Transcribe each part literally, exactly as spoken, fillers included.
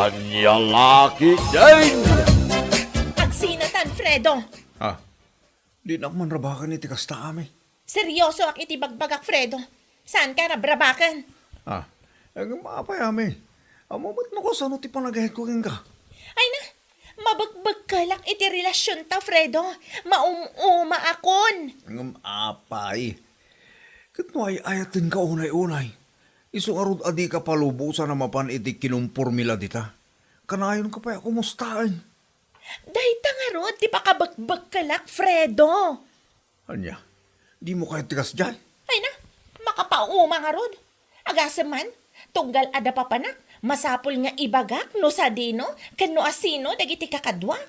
Ania la ketdin? Agsinatan, Fredo! Ah, dinak man rabaken iti kasta, Ami. Seriosoak iti bagbagak, Fredo. Saanka rabrabaken. Ah, ngem apay, Ami? Ammom met no kasano ti panagayatko kenka? Ay na, mabekbekkelak iti relasionta, Fredo. Maum-umaakon. Ngem apay? Ket no ay-ayatenka unay-unay, isu ngarud a dika palubosan a mapan iti kinumpormi la dita. Kanayonka pay a kumustaen. Dayta ngarud ti pakabekbekkelak, Fredo. Ania? Dimo kayat ti kasdiay? Ay na, makapauma ngarud. Agasem man, tunggal adda papanak, masapul nga ibagak no sadino ken no asino dagiti kakaduak.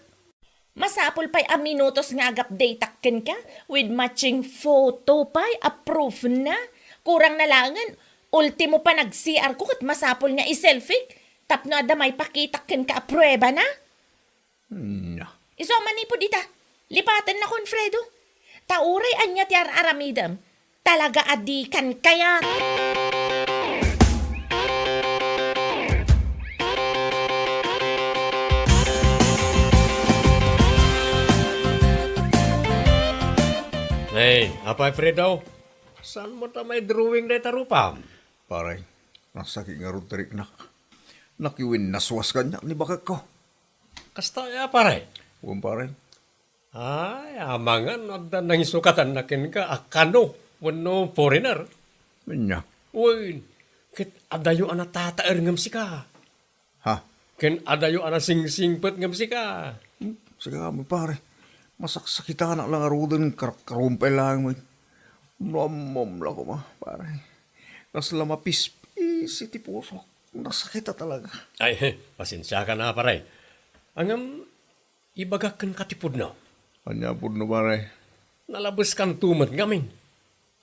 Masapul pay a minutos nga agupdateak kenka with matching photo pay a proof na. Kurang na laengen, ultimo panag-C R ko ket masapul nga i-selfie tapno adda maipakitak kenka a prueba na. Nya. Isu a manipud ita, lipatennakon, Fredo. Ta uray ania ti ar-aramidem, talaga a dikan kayat. Hey, apay, Fredo? Saan mo ta may drawing dayta rupam? Pare, nasakit ngarud ti riknak. Nakiwinnaswas kaniak ni bakekko. Kasta aya, pare? Wen, pare. Ay, amangan no adda nangisukatanna kenka a kano wenno foreigner. Ania? Wen, ket adayo a natataer ngem sika. Ha? Ken adayo a nasingsingpet ngem sika. Hmm, sika, pare. Masaksakitanak la ngaruden, karakkarumpay laeng met. Nammom la koma, pare. Kasla mapispis iti pusok. Nasakit a talaga. Ay, he, pasensiakan a, pare. Ngem, ibagak kenka ti pudno. Ania pudno, pare? Nalabeskanto met ngamin.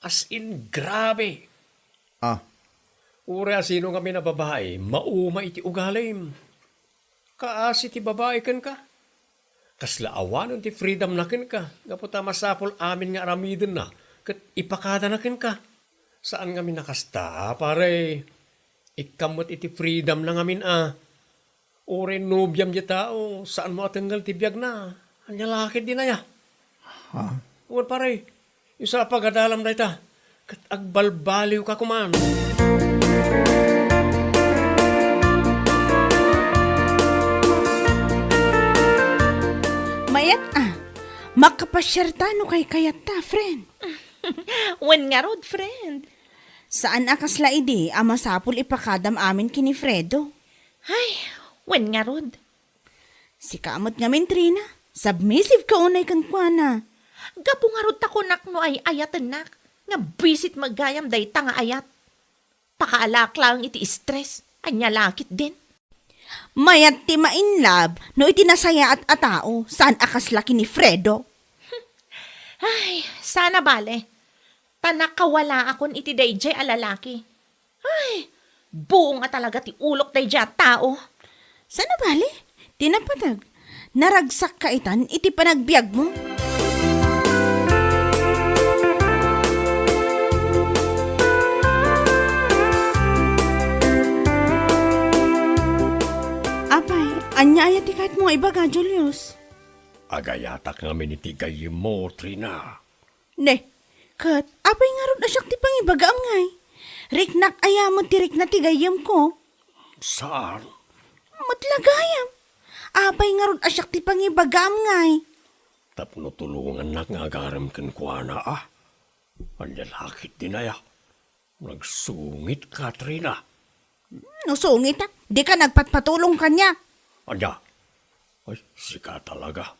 As in, grabe. Ah. Uray a sino ngamin a babai, mauma iti ugalim. Kaasi ti babai kenka. Kasla awanen ti freedom-na kenka, gapu ta masapul amin nga aramidenna ket ipakadana kenka. Saan ngamin a kasta, pare. Ikkam met iti freedom-na ngamin a. Uray nobiam diay tao, saanmo a tengngel ti biagna. Ania la ketdin aya? Ha? Wen, pare, isu a pagadalam dayta, ket agbalbaliwka koman. Mayat a, makapasiarta no kaykayatta, friend. Wen ngarud, friend. Saan a kasla idi a masapul ipakadam amin ken ni Fredo. Ay, wen ngarud. Sika met ngamin, Trina, submissive ka unay kenkuana. Gapu ngarud ta kunak no ay-ayatennak, nga bisit met gayam dayta nga ayat. Pakaalaak laeng iti stress, ania la ketdin. Mayat ti ma-in love no iti nasayaat a tao, saan a kasla ken ni Fredo. Ay, saan a bale. Ta nakawalaakon iti daydiay a lalaki. Ay, buong a talaga ti ulok daydiay a tao. Saan a bale? Ti napateg, naragsakka itan iti panagbiagmo. Apay, ania aya ti kayatmo nga ibaga, Julius? Agayatak ngamin iti gayyemmo, Trina. Ne, ket apay ngarud a siak ti pangibagaam ngay? Riknak aya met ti rikna ti gayyemko? Saan? Met la gayam. Apay ngarud a siak ti pangibagaam ngay? Tapno tulongannak nga agarem kenkuana a. Ania la ketdin aya? Nagsungit, Katrina. No sungit, a, dika nagpatpatulong kaniak. Ania? Ay, sika talaga.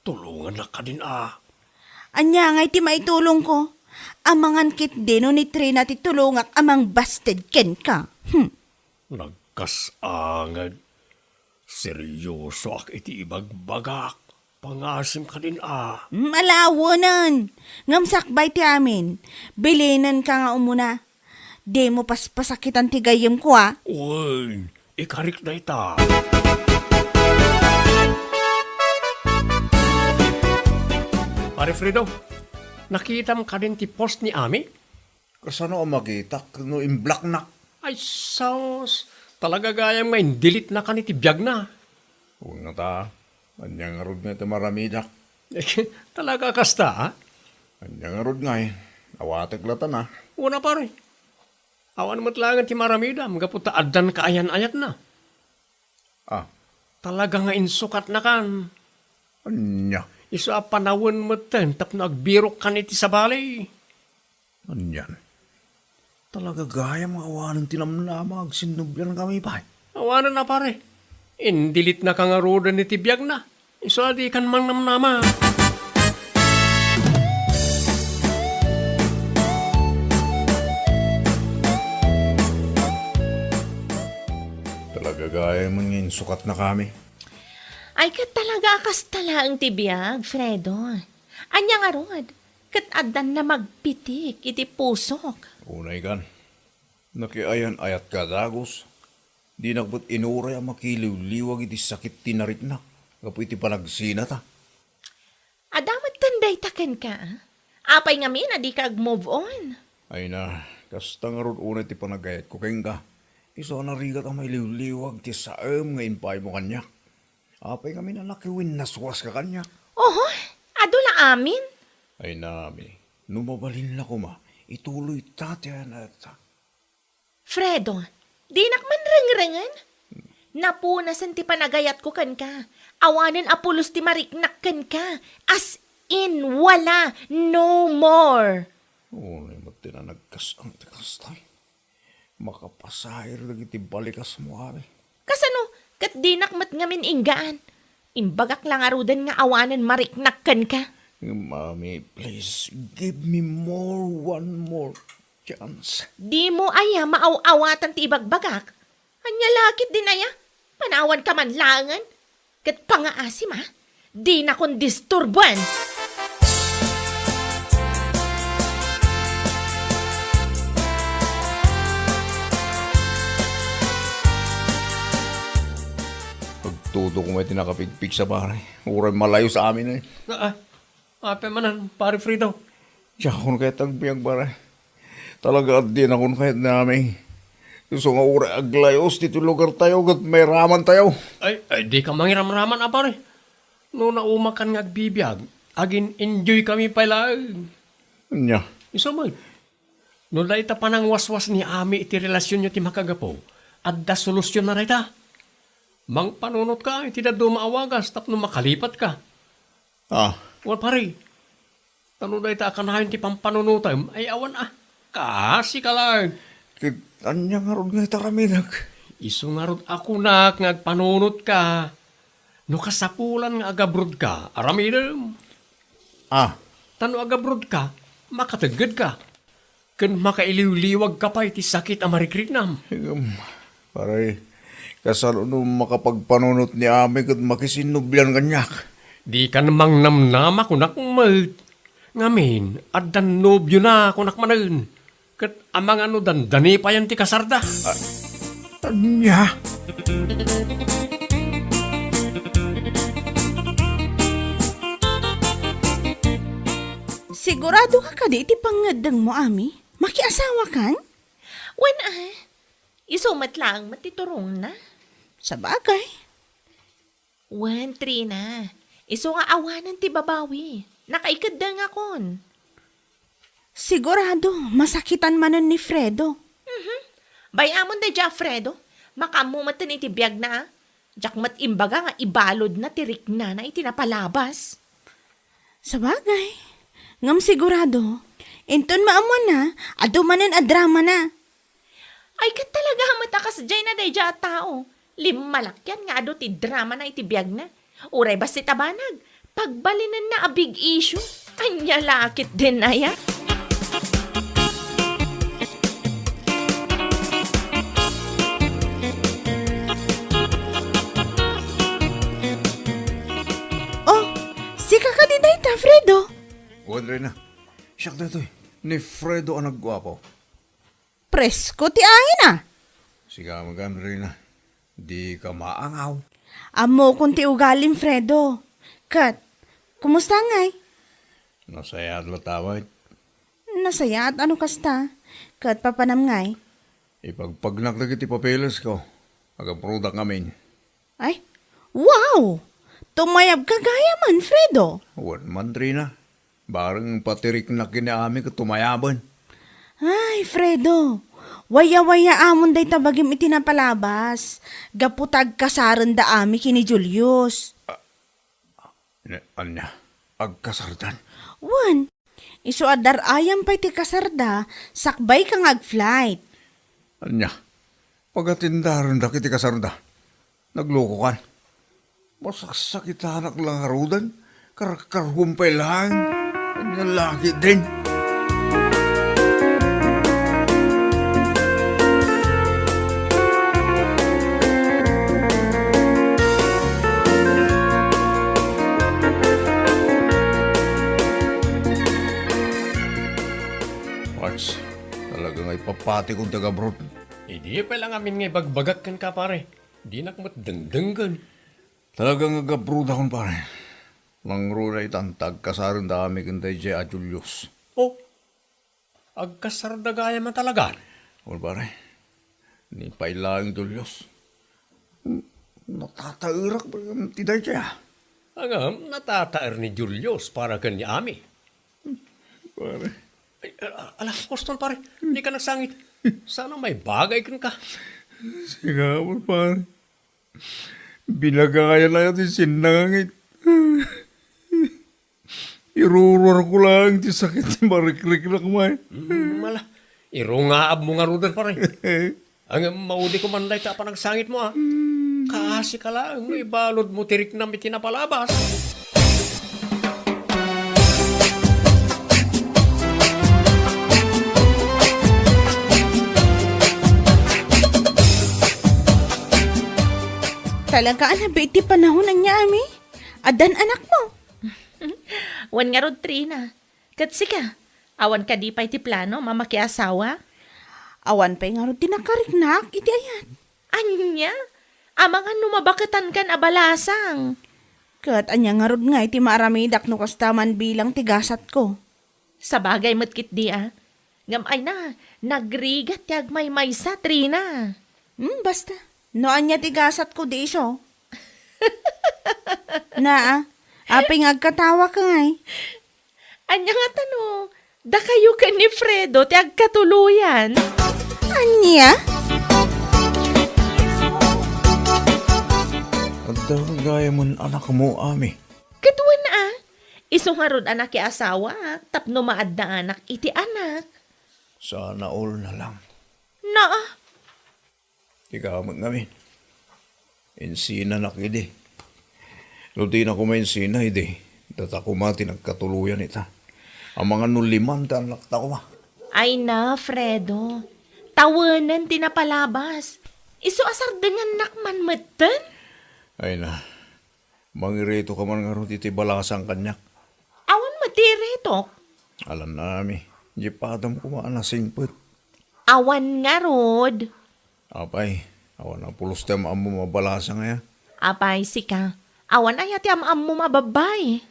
Tulongannak kadin a. Ania ngay ti maitulongko? Amangan ketdi no ni Trina ti tulongak a mangbasted kenka. Hmm. Nagkas-angad. Seriosoak iti ibagbagak. Pangasim kadin a. Malawenen. Ngem sakbay ti amin. Bilinenka nga umuna. Dimo paspasakitan ti gayyemko, a. Wen, ikarik dayta. Pare Fredo, nakitam kadin ti post ni Ami? Kasano a makitak no imblocknak? Ay, sus! Talaga gayam nga indelete-na kan iti biagna. Wen ngata, ania ngarud nga iti maramidak? Talaga kasta, a? Ania ngarud ngay, awatek latta. Wen a, pare. Awan met laengen ti maramidam gapu ta addan kaayan-ayatna. Ah. Talaga nga insukatnakan. Ania? Isu a panawen metten tapno agbirokkan iti sabali. Anian? Talaga gayam nga awanen ti namnama nga agsinnubliankami pay. Awanen a, pare. Indelete-naka ngaruden iti biagna. Isu a dikan mangnamnama. Talaga gayam nga insukatnakami. Ay, ket talaga a kasta laeng ti biag, Fredo. Ania ngarud? Ket addan namagpitik iti pusok. Unay kan. Nakiayan-ayatka a dagus. Dinak met inuray a makiliwliwag iti sakit ti nariknak gapu iti panagsinata. Adda metten dayta kenka, a? Apay ngamin a dika ag-move on? Ay na, kasta ngarud unay ti panagayatko kenka. Isu a narigat a mailiwliwag ti saem nga impaaymo kaniak. Apay ngamin a nakiwinnaswaska kaniak? Oho, adu la amin. Ay nami, no mabalin la koma, ituloyta ti ayan-ayatta. Fredo, dinak man rengrengen. Napunasen ti panagayatko kenka. Awanen a pulos ti mariknak kenka. As in, wala. No more. Unay met ti nanagkas-ang ti kastay. Makapasair dagiti balikasmo, Ami. Kasano? Ket dinak met ngamin inggaan. Imbagak la ngaruden nga awanen mariknak kenka. Mami, please, give me more, one more chance. Dimo aya maaw-awatan ti ibagbagak? Ania la ketdin aya? Panawanka man laengen? Ket pangaasim, a? Dinakon disturboen! Agtudo koma iti nakapigpigsa, pare. Uray malayos amin, a. Ah, ah, apay manen, Pare Fredo? Diakon kayat agbiag, pare. Talaga, addanakon kayat ni Ami. Isu nga uray aglayos ditoy lugartayo ket mairamantayo. Ay, ay, dika mangiramraman, a, pare. No naumakan nga agbibiag, agin-enjoykami pay laeng. Ania? Isu met. No dayta panangwaswas ni Ami iti relasionyo ti makagapu, adda solusionna dayta. Mangpanunotka iti dadduma a wagas tapno makalipatka. Ah. Wen, pare, ta no dayta a kanayon ti pampanunotem, ay awan a. Kaasika laeng. Ket ania ngarud nga iti aramidek? Isu ngarud a kunak nga agpanunotka. No kasapulan nga agabrodka, aramidem. Ah. Ta no agabrodka, makateggedka. Ken makailiwliwagka pay ti sakit a marikriknam. Ngem, pare, kasano no makapagpanunot ni Ami ket makisinnublian kaniak? Dikan mangnamnama, kunak met. Ngamin, addan nobiona, kunak manen. Ket amangan no dandani payen ti kasarda. Ah, ania? Siguradoka kadi iti pangngeddengmo, Ami? Makiasawakan? Wen, a. Isu met laeng met ti turongna. Sabagay. Wen, Trina. Isu nga awanen ti babawi. Nakaikeddengakon. Sigurado, masakitan manen ni Fredo. Mhm. Bay-amon daydiay a Fredo. Makaammo metten iti biagna, a. Diak met imbaga nga ibaludna ti riknana iti napalabas. Sabagay. Ngem sigurado, inton maammoanna, adu manen a dramana. Ay, ket talaga met a kasdiayna daydiay a tao. Limmalakyan nga adu ti dramana iti biagna. Uray bassit a banag, pagbalinenna a big issue. Ania la ketdin aya? Oh, sika kadi dayta, Fredo? Wen, Reyna. Siak daytoy. Ni Fredo a nagguapo. Presko ti aina. Sika met, Reyna. Dika maangaw. Ammokon ti ugalim, Fredo. Ket, kumusta ngay? Nasayaat latta met. Nasayaat a no kasta. Ket papanam ngay? Ipagpagnak dagiti papelesko. Agabrodak ngamin. Ay, wow! Tumayabka gayamen, Fredo. Wen man, Trina. Bareng patiriknak ken ni Ami ket tumayaben. Ay, Fredo, waya-waya amon dayta bagim iti napalabas. Gapu ta agkasarenda Ami ken ni Julius. Ne, ania? Agkasardan? Wen, isu a dar-ayam pay ti kasarda, sakbayka nga ag-flight. Ania? Pagatindarendak iti kasarda? Naglokokan? Masaksakitanak la ngaruden, karkarhuam pay laeng. Ania la ketdin? Pards, talaga nga ipapatikon ti agabroad. Idi pay la ngamin nga ibagbagak kenka, pare. Dinak met dengdenggen. Talaga nga agabroadakon, pare. Nangruna itan ta agkasarenda Ami ken daydiay a Julius. Oh, agkasarda gayam a talagan? Wen, pare. Ni pay laeng Julius. Natataerak pay ti daydiay, a. Ngem, natataer ni Julius para ken ni Ami. Pare. Ay, a-, ala, Boston, pare. Dika nagsangit. Saan a maibagay kenka? Sika, pare. Binagayan aya ti sinnangangit. Iruruarko laeng ti sakit ti marikriknak, may. Mm, ala. Irungaabmo ngaruden, pare. Ngem maudiko man dayta a panagsangitmo, a. Kaasika laeng no ibaludmo ti riknam iti napalabas. Talaga a nabiit ti panahon, ania, Ami? Addan anakmo? Wen ngarud, Trina. Ket sika, awan kadi pay ti planom a makiasawa? Awan pay ngarud ti nakariknak iti ayat. Ania? Amangan no mabaketankan a balasang. Ket ania ngarud ngay ti maaramidak no kasta man bilang ti gasatko? Sabagay met ketdi, a. Ngem ay na, nagrigat ti agmaymaysa, Trina. Hmm, basta. No ania ti gasatko, di isu. Na, a. Apay nga agkatawaka ngay? Ania ngata no dakayo ken ni Fredo ti agkatuloyan? Ania? Adda gayamen anakmo, Ami? Ket wen, a. Isu ngarud a nakiasawaak tapno maadda anak iti anak. Sana all na lang. Naa. Ikaw met ngamin. Insinanak idi. No dina koma insina idi, data koma ti nagkatuloyan ita. Amangan no liman ti annakta koma. Ay na, Fredo. Tawenen ti napalabas. Isu a sardengannak man metten? Ay na. Mangireto ka man ngarud iti balasang kaniak. Awan met ti iretok. Alanna, Ami. Di padam koma a nasingpet. Awan ngarud. Apay, awan a pulos ti am-ammom a balasang aya? Apay, sika, awan aya ti am-ammom a babbai?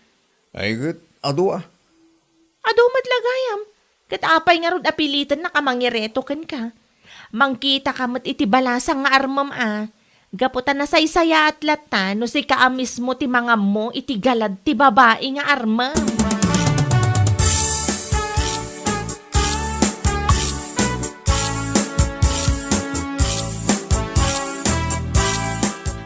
Ay, ket adu, a. Adu met la gayam. Ket apay ngarud a pilitennak a mangireto kenka? Mangkitaka met iti balasang nga armem a, gapu ta nasaysayaat latta no sika a mismo ti mangammo iti galad ti babai nga armem.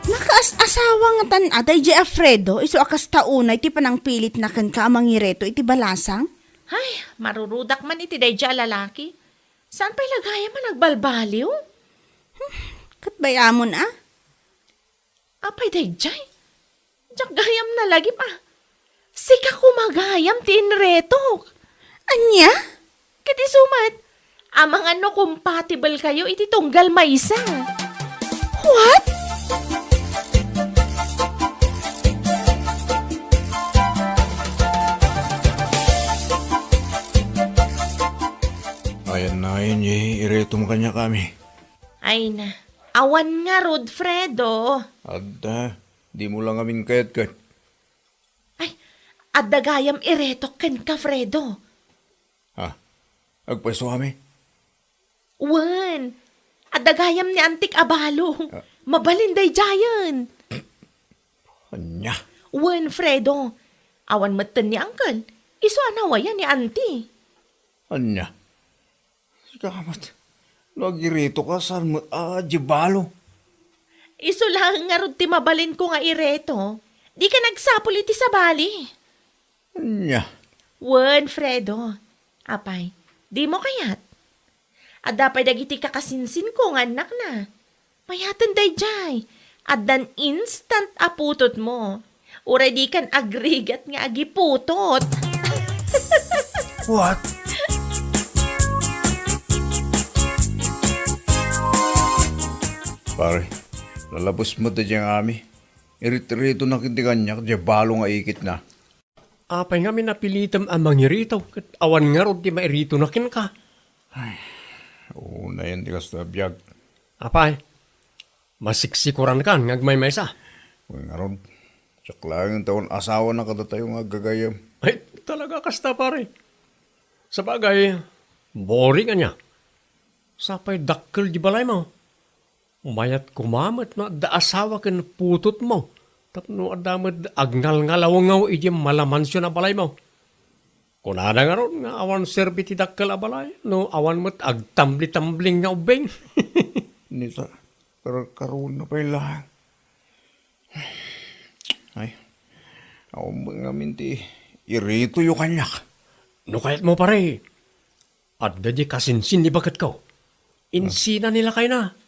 Nakaas-asawa ngatan a daydiay a Fredo, isu a kasta unay ti panangpilitna kenka a mangireto iti balasang? Ay, marurudak man iti daydiay a lalaki. Saan pay la gayam a nagbalbaliw? Hmm, ket bay-amon a. Apay daydiay? Diak gayam nalagip a. Sika koma gayam ti inretok. Ania? Ket isu met, amangan no compatible kayo iti tunggal maysa. What? Ayan na, ayan, ye, iretom kaniak, Ami. Ay na, awan ngarud, Fredo. Adda, dimo la ngamin kayat ket. Ay, adda gayam iretok kenka, Fredo. Ha? Agpayso, Ami? Wen, Adda gayam ni Antik a balo. Ah. Mabalin daydiayen. Ania? Wen, Fredo. Awan metten ni Angkel. Isu a nawayan ni Anti. Ania? Sika met, no agiritoka, saan met a di balo? Isu laeng ngarud ti mabalinko nga ireto. Dika nagsapul iti sabali. Ania? Wen, Fredo. Apay, dimo kayat? Adda pay dagiti kakasinsinko nga annakna. Mayaten daydiay. Addan instant a putotmo. Uray dikan agrigat nga agiputot. What? Pare, lalabes met daydiay nga ami. Irit-iritonak iti kaniak, diay balo nga ikitna. Apay ngamin a pilitem a mangirito, ket awan ngarud ti mairitona kenka? Ay, unayen ti kasta a biag. Apay, masiksikurankan nga agmaymaysa? Wen ngarud, siak laeng ti awan asawana kadatayo nga aggagayem. Ay, talaga kasta, pare. Sabagay, boring ania. Sapay dakkel di balaymo. Mayat koma met no adda asawa ken putotmo, tapno adda met agngalngalawngaw idiay malamansion a balaymo. Kunada ngarud nga awan serbi ti dakkel a balay no awan met agtambli-tambling nga ubbing. Nita, karkaruanna pay laeng. Ay, awan met ngamin ti iritoyo kaniak. No kayatmo, pare, adda di kasinsin ni baketko. Insina ni lakayna.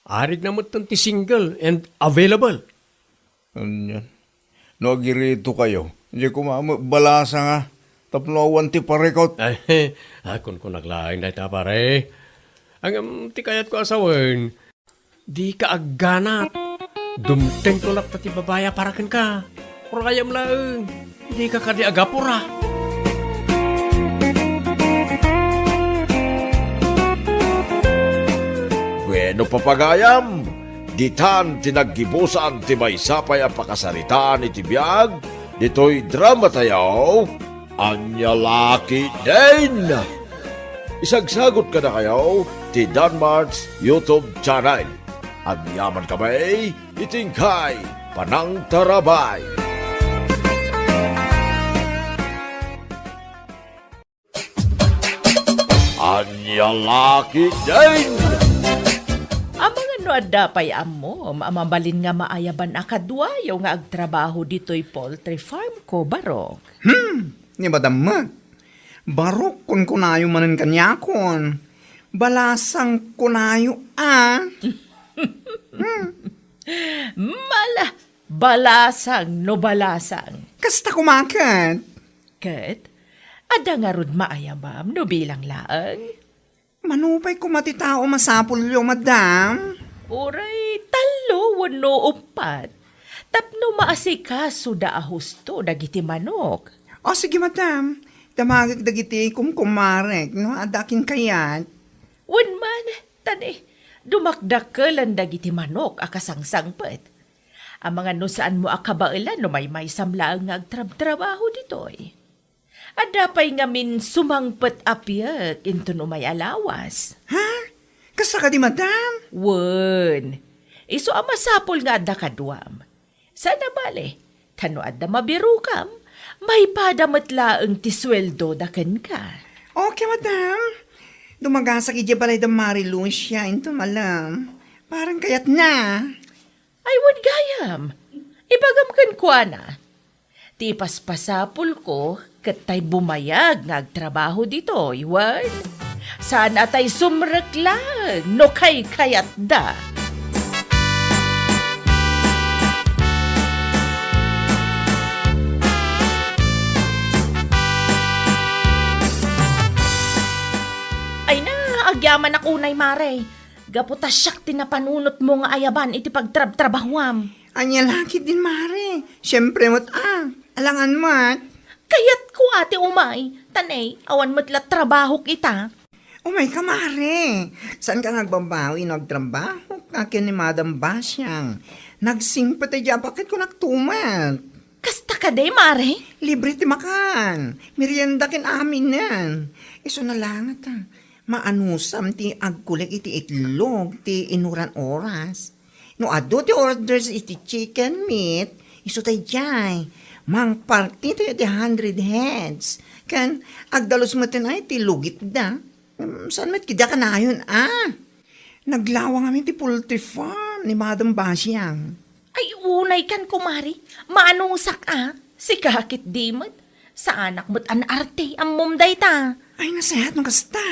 Arigna metten ti single and available. Anian? No agiritokayo, diay koma met balasang a tapno awan ti parikut. Ay, ah, kunkunak laeng dayta, pare. Ngem ti kayatko a sawen, dika agganat. Dumtengko latta ti babai a para kenka. Urayam laeng. Dika kadi agapura. Bueno, papagayam, ditan ti naggibusan ti maysa pay a pakasaritaan iti biag ditoy dramatayo. Ania la ketdin? Isagsagut kadakayo ti Danmart's YouTube channel. Agyamankami iti inkay panangtarabay. Ania la ketdin? Amangan no adda pay ammom a mabalin nga maayaban a kaduayo nga agtrabaho ditoy poultry farm ko, Barok. Hmm, ni Madam met. Barok kunkunayo manen kaniakon. Balasang kunayo a. Hmm. Mala, balasang no balasang. Kasta koma ket. Ket, adda ngarud maayabam no bilang laeng? Mano pay koma ti tao masapulyo, madam? Uray tallo wenno uppat. Tapno maasikasoda a husto dagiti manok. O, sige, madam. Damagek dagiti kumkumarek, no? Adda kin kayat. Wen man, tani, dumakdakkelen dagiti manok a kasangsangpet. Amangan no saanmo a kabaelan no maymaysam laeng nga agtrabtrabaho ditoy. Adda pay ngamin sumangpet a piek inton umay a lawas. Ha? Kasta kadi, madam? Wen. Isu a masapul nga adda kaduam. Saan a bale, ta no adda mabirokam, maipada met laeng ti sueldoda kenka. Okay, madam. Dumagasak idiay balay da Mari Lucia inton malem. Parang kayatna. Ay, wen gayam. Ibagam kenkuana. Ti ipaspasapulko ket tay bumayag nga agtrabaho ditoy, wen? Saan a tay sumrek laeng no kaykayatda. Ay na, agyamanak unay, Mare. Gapu ta siak ti napanunotmo nga ayaban iti pagtrabtrabahuam. Ania la ketdin, Mare? Siempre met a. Alangan met. Kayatko a ti umay. Tanay, awan met la trabahok ita. Umayka, Mare. Saanka nga agbabawi no agtrabahok ken ni Madam Basiang? Nagsingpet idiay a baket kunak tumet. Kasta kadi, Mare? Libre ti makan. Merienda ken aminen. Isu na langet a. Maanusam ti agkulik iti itlog ti inuran oras. No adu ti orders iti chicken meat, isu daydiay, mangparti tayo ti hundred heads. Ken agdalus met ay ti lugitda. Mm, saan met kida kanayon, ah? Naglawang amin ti poultry farm ni Madam Basiang. Ay, unay kan, kumare. Maanusak, ah. Sika ket di met. Saanak met a naarte, ammom dayta. Ay, nasayaat no kasta.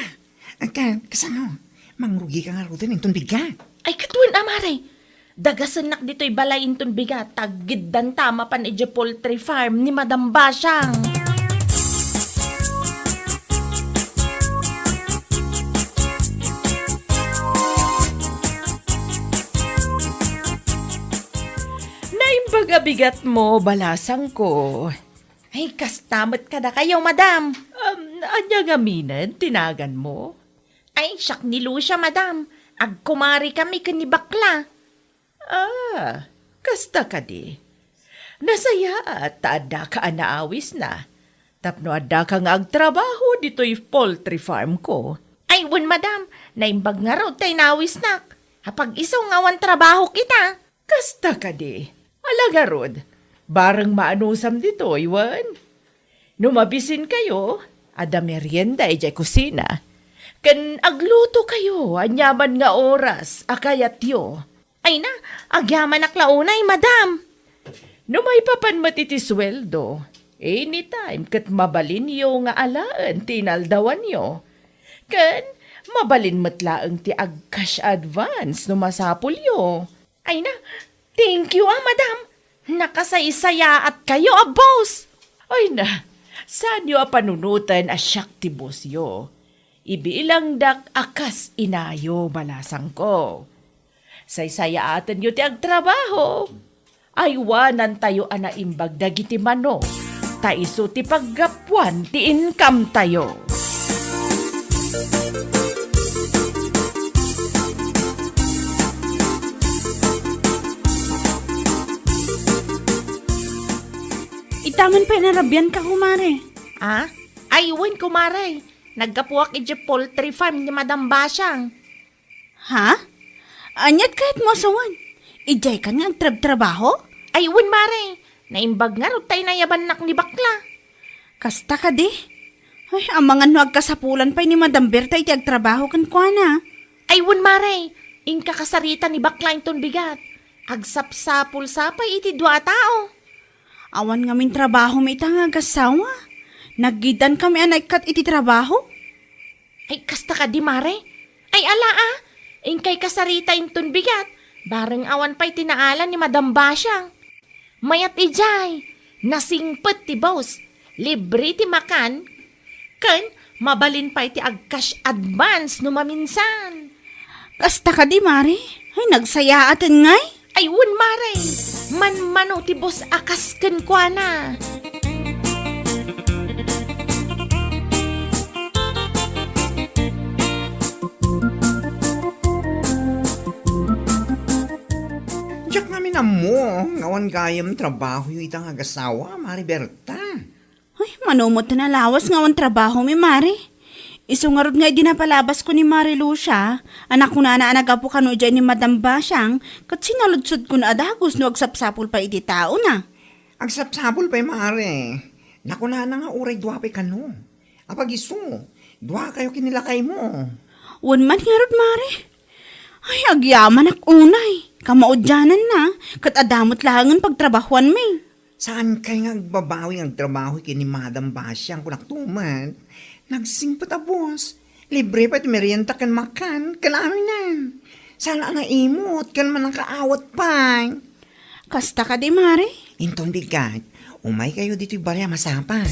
Agka, kasano? Mangrugi ka ngaruden inton bigat. Ay, ket wen a, mare. Dagasennak ditoy balay inton bigat, ta aggiddanta a mapan idiay poultry farm ni Madam Basiang. Naimbag a bigatmo, balasangko. Ay, kasta met kadakayo, madam. Um, ania ngaminen ti naganmo? Ay, siak ni Lucia, madam. Agkumarikami ken ni Bakla. Ah, kasta kadi. Nasayaat ta addaka a naawisna. Tapno addaka nga agtrabaho ditoy poultry farm ko. Ay, wen, madam. Naimbag ngarud ta inawisnak. Apag-isu nga awan trabaho kita. Kasta kadi. Ala ngarud, bareng maanusam ditoy, wen? No mabisinkayo, adda merienda idiay kusina. Ken aglutokayo aniaman nga oras a kayatyo. Ay na, agyamanak la unay, madam. No maipapan met iti sueldo, anytime ket mabalinyo nga alaen ti inaldawanyo. Ken mabalin met laeng ti ag-cash advance no masapulyo. Ay na, thank you, ah, madam. Nakasaysayaat kayo a boss. Ay na, saanyo a panunoten a siak ti bossyo. Ibilangdak a kas inayo, balasangko. Saysayaatenyo ti agtrabaho. Aywanantayo a naimbag dagiti manok, ta isu ti paggapuan ti income tayo. Itaman pay narabian ka, kumare. Ah? Ay, wen, kumare. Naggapuak idiay poultry farm ni Madam Basiang. Ha? Aniat kayatmo a sawen? Idiay kan nga agtrabtrabaho? Ay, wen, mare. Naimbag ngarud ta inayabannak ni Bakla. Kasta kadi? Ay, amangan no agkasapulan pay ni Madam Berta iti agtrabaho kenkuana. Ay, wen, mare. Inka kasarita ni Bakla inton bigat. Agsapsapul sa pay iti dua a tao. Awan ngamin trabaho mi ita nga agasawa. Naggidan kami a naikkat iti trabaho. Ay, kasta kadi, mare? Ay, ala, ah. Inkay kasarita inton bigat. Bareng awan pay ti naala ni Madam Basiang. Mayat idiay, nasingpet ti boss. Libre ti makan. Ken, mabalin pay ti ag-cash advance no maminsan. Kasta kadi, mare? Ay, nagsayaaten ngay? Ay, wen, mare. Manmano ti boss a kas kenkuana. Diak ngamin ammo nga awan gayam trabahoyo ita nga agasawa, Mare Berta. Ay, mano met ti nalawas nga awan trabaho mi, Mare. Isu ngarud nga idi napalabasko ni Mare Lucia, a nakunana a naggapu kano idiay ni Madam Basiang, ket sinaludsodkon a dagus no agsapsapul pay iti taona. Agsapsapul pay, Mare. Nakunana nga uray dua pay kano. Apag-isu, duakayo ken ni lakaymo. Wen man ngarud, Mare. Ay, agyamanak unay. Kamaudiananna, ket adda met laengen pagtrabahuanmi. Saankay nga agbabawi nga agtrabaho ken ni Madam Basiang, kunakto met. Nagsingpet a boss. Libre pay ti merienda ken makan, ken amin. Saan a naimot, ken mannakaawat pay. Kasta kadi, Mare? Inton bigat, umaykayo ditoy balay a masapa.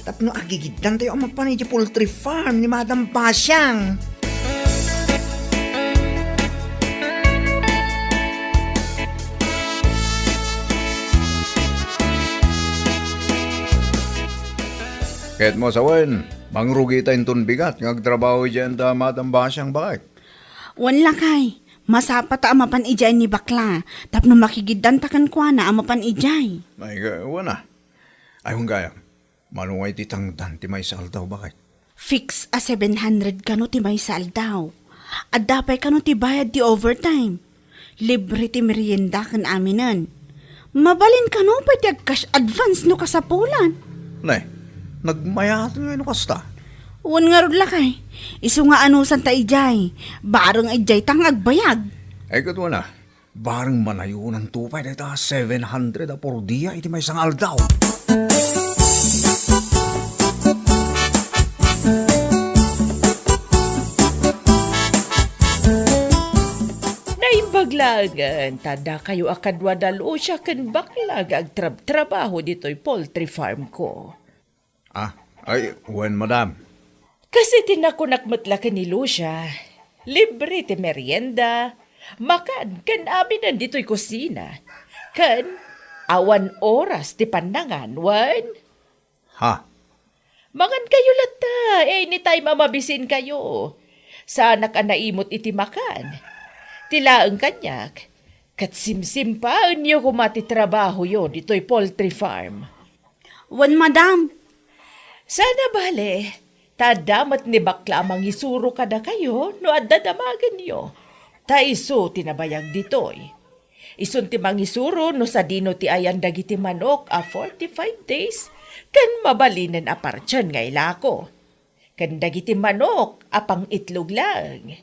Tapno agigiddantayo a mapan idiay poultry farm ni Madam Basiang. Ket mo sawen, mangrugi ta inton bigat nga agtrabaho idiay anda Madam Basiang, baket. Wen lakay, masapa ta a mapan idiay ni Bakla, tapno makigiddanta kenkuana a mapan idiay. Ay, ga-, wen a. Ay, wen gayam. Mano nga iti tangdan ti maysa aldaw, baket? Fix a seven hundred kano ti maysa aldaw. Adda pay kano ti bayad ti overtime. Libre ti merienda ken aminen. Mabalin kano pay ti ag-cash advance no kasapulan. Ne, nagmayaten ngay no kasta. Wen ngarud lakay, isu nga anusanta idiay, bareng idiay ta nga agbayag. Ay, ket wen a, bareng manayonanto pay dayta seven hundred a por dia iti maysa nga aldaw. Naimbag laengen ta dakayo a kadua da Lucia ken bakla nga agtrabtrabaho ditoy poultry farm ko. Ah, ay, wen, madam. Kas iti nakunak met la ken ni Lucia, libre ti merienda, makan ken aminen ditoy kusina, ken awan oras ti pannangan, wen? Ha? Mangan kayo latta, anytime a mabisin kayo. Saanak a naimot iti makan. Ti laeng kaniak, ket simsimpaenyo koma ti trabahoyo ditoy poultry farm. Wen, madam. Sana bale, ta adda met ni bakla a mangisuro kadakayo no adda damagenyo. Ta isu ti nabayag ditoy. Isun ti mangisuro no sadino ti ayan dagiti manok a forty-five days ken mabalinen a partian nga ilako. Ken dagiti manok a pang-itlog laeng.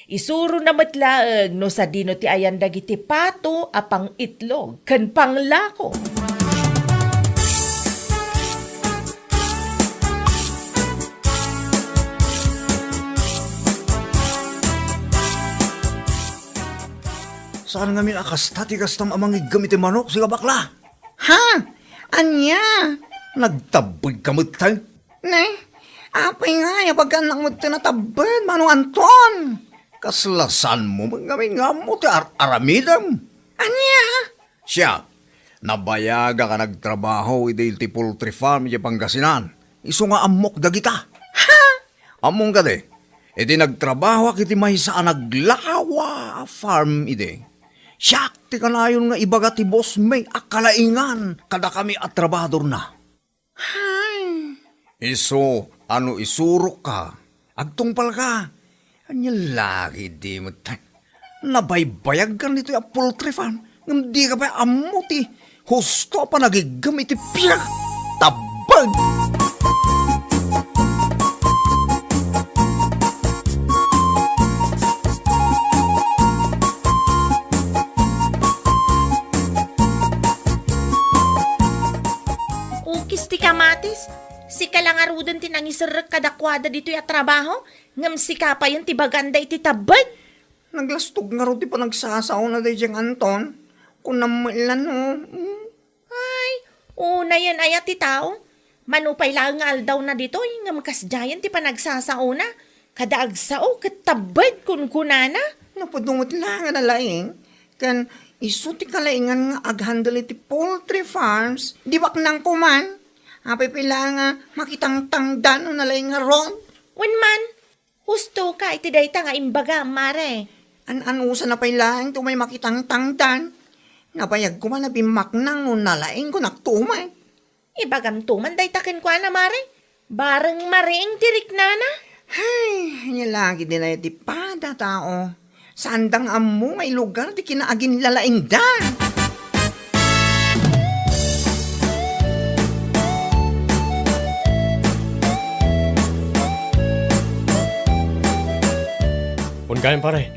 Isurona met laeng no sadino ti ayan dagiti pato a pang-itlog ken panglako. Saan ngamin a kasta ti kastam a mangiggem iti manok, sika bakla? Ha? Ania? Nagtabbed ka met, tay? Ne, apay nga, ya bagannak met ti natabbed, Manong Anton? Kasla saanmo met ngamin nga ammo ti ar-aramidem? Ania? Siak, nabayagak a nagtrabaho idi iti poultry farm iti Pangasinan. Isu nga ammok dagita. Ha? Ammom kadi, idi nagtrabahoak iti maysa a naglawa a farm idi, siak ti kanayon nga ibaga ti boss mi a kalaingan kadakami a trabahadorna. Hay. Isu a no isurokka, agtungpalka. Ania la ketdi met? Nabaybayagkan ditoy a poultry farm, ngem dika pay ammo ti husto a panagiggem iti pinakatabbed. Ukis ti kamatis, sika la ngaruden ti nangiserrek kadakuada ditoy a trabaho, ngem sika payen ti baganda iti tabbed. Naglastog ngarud ti panagsasaona daydiay nga Anton. Kunam met la no, mm. Ay, unayen aya ti tao. Mano pay laeng nga aldawna ditoy, ngem kasdiayen ti panagsasaona. Kada agsao, ket tabbed kunkunana. Napudno met la nga nalaing, ken isu ti kalaingan nga aghandle iti poultry farms, di baknang koman. Apay pay la nga makitangtangdan no nalaing ngarud? Wen man, husto ka iti dayta nga imbagam, mare. An-anusana pay laeng ti umay makitangtangdan. Nabayag koma a bimmaknang no nalaingko naktuman. Ibagamto man dayta kenkuana, mare. Bareng mariing ti riknana. Hay, ania la ketdi aya ti pada tao. Saanda nga ammo nga ilugar ti kinaaginlalaingda. Wen gayam, pare.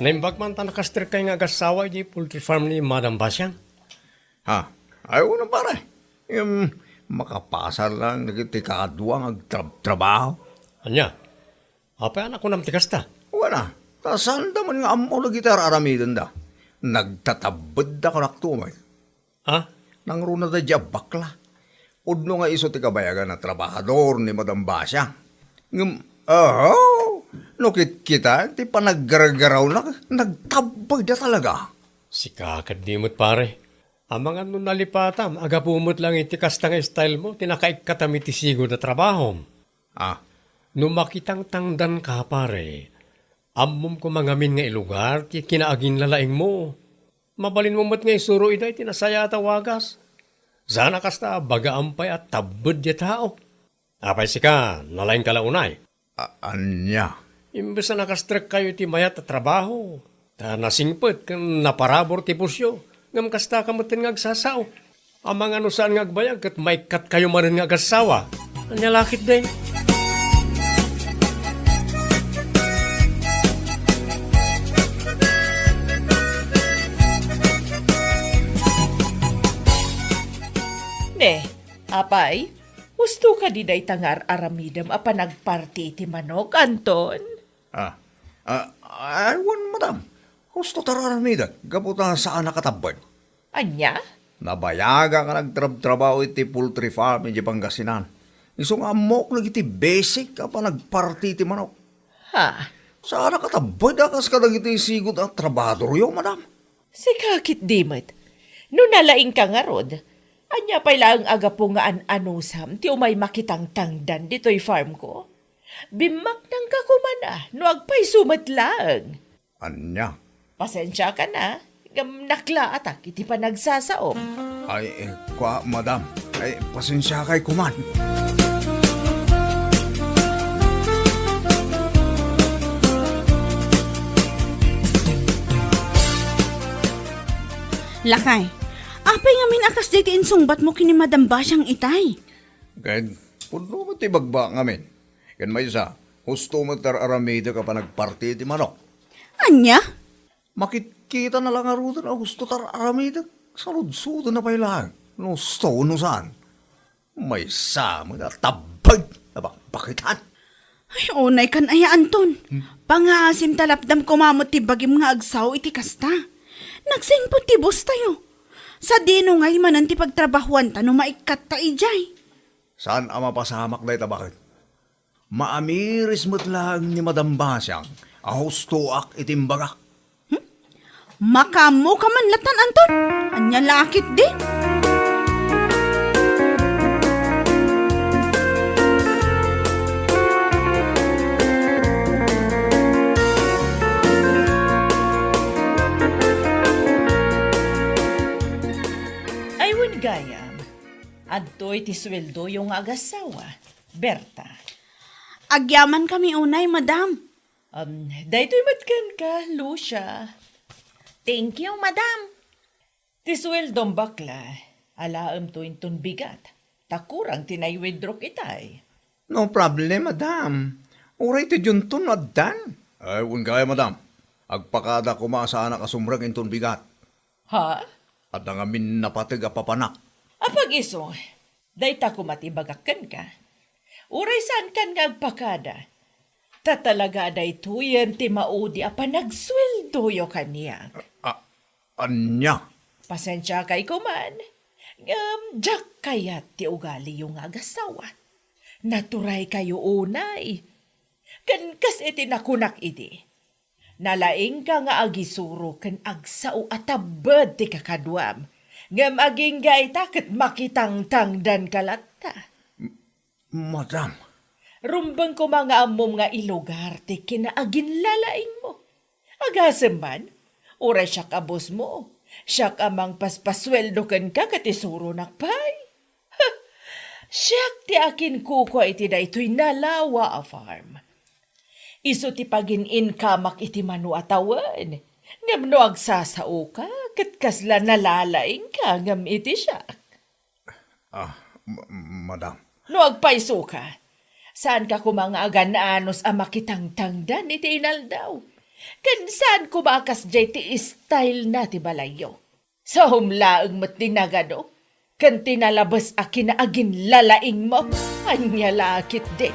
Naimbag man ta nakastrek kay nga agassawa iti poultry farm ni Madam Basiang. Ha? Ay, wen a, pare. Em, makapasar lang dagiti kadua nga agtrab-trabaho. Ania? Apay a nakunam ti kasta? Wen a, ta saanda man nga ammo dagiti ar-aramidenda. Nagtatabbedda kanaktay. Ha? Nangruna daydiay a bakla. Pudno nga isu ti kabayagan a trabahador ni Madam Basia. Ngem, aho, no kitkitaem ti panaggargarawna, nagtabbedda talaga. Sika ketdi met, pare. Amangan no nalipatam, a gapu met lang iti kasta nga style mo, ti nakaikkatam iti sigud a trabahom. Ah. No makitangtangdanka, pare, ammom koma ngamin nga ilugar ti kinaaginlalaingmo. Mabalinmo met nga isuro ida iti nasayaat a wagas. Saan a kasta, bagaam pay a tabbed diay tao. Apay sika, nalaingka la unay? A-, ania? Imbes a nakastrekkayo iti mayat a trabaho, ta nasingpet ken naparabur ti pusyo, ngem kasta ka metten nga agsasao. Amangan no saan nga agbayag ket maikkatkayo manen nga agassawa. Ania la ketdi? Ne, apay, husto kadi dayta nga ar-aramidem a panagparti iti manok, Anton? Ah, ah, ay, wen, madam. Husto ta ar-aramidek, gapu ta saanak a tabbed. Ania? Nabayagak a nagtrabtrabaho iti poultry farm iti Pangasinan. Isu nga ammok dagiti basic a panagparti iti manok. Ha? Saanak a tabbed a kas kadagiti sigud a trabahadoryo, madam. Sika ketdi met. No nalaingka ngarud, ania pay laeng a gapu nga an-anusam ti umay makitangtangdan ditoy farm ko? Bimmaknangka koma na no agpayso met laeng. Ania? Pasensiakan a, ngem naklaatak iti panagsasaom. Ay, eh, kua, madam. Ay, pasensiakay koma. Lakay, apay ngamin a kasdiay ti insungbatmo ken ni Madam Basiang itay? Ket pudno met ti ibagbaak ngamin. Ken maysa, husto met ti ar-aramidek a panagparti iti manok. Ania? Makitkitana la ngaruden a husto ti ar-aramidek. Saludsodna pay laeng no husto wenno saan. Maysa met a tabbed a bakbakitan. Ay, unaykan aya, Anton. Hmm? Pangaasim ta lapdam koma met ti bagim nga agsao iti kasta. Nagsingpet ti boss tayo. Sadino ngay manen ti pagtrabahuanta no maikkatta idiay? Saan a mapasamak dayta, baket? Maamiris met laeng ni Madam Basiang a hustoak iti imbagak. Hmm? Makaammoka man latan, Anton? Ania la ketdi? Ay, wen gayam, adtoy ti sueldoyo nga agassawa, Berta. Agyamankami unay, madam. Um, daytoy met kenka, Lucia. Thank you, madam. Ti sueldom, bakla, alaemto inton bigat, ta kurang ti nai-withdrawk itay. No problem, madam. Uray ti dionto no addan. Ay, wen gayam, madam. Agpakada koma a saanak a sumrek inton bigat. Ha? Adda ngamin napateg a papanak. Apag-isu, dayta koma ti ibagak kenka. Uray saankan nga agpakada, ta talaga a daytoyen ti maudi a panagsueldoyo kaniak. A-, ania? Pasensiakay koman, ngem diak kayat ti ugaliyo nga agassawa. Naturaykayo unay. Ken kas iti nakunak idi, nalaingka nga agisuro ken agsao a tabbed ti kakaduam, ngem agingga ita ket makitangtangdanka latta. Madam. Rumbeng koma nga ammom nga ilugar ti kinaaginlalaingmo. Agasem man, uray siak a bossmo, siak a mangpaspasueldo kenka ket isuronak pay. Siak ti akinkukua iti daytoy nalawa a farm. Isu ti pagin-inkamak iti mano a tawen. Ngem no agsasaoka, ket kasla nalalaingka ngem iti siak. Ah, ma-, madam. No agpaysoka, saanka koma nga agan-anos a makitangtangdan iti inaldaw. Ken saan koma a kasdiay ti style na ti balayyo. Saom laeng met ti nagado ken ti nalabes a kinaaginlalaingmo. Ania la ketdi?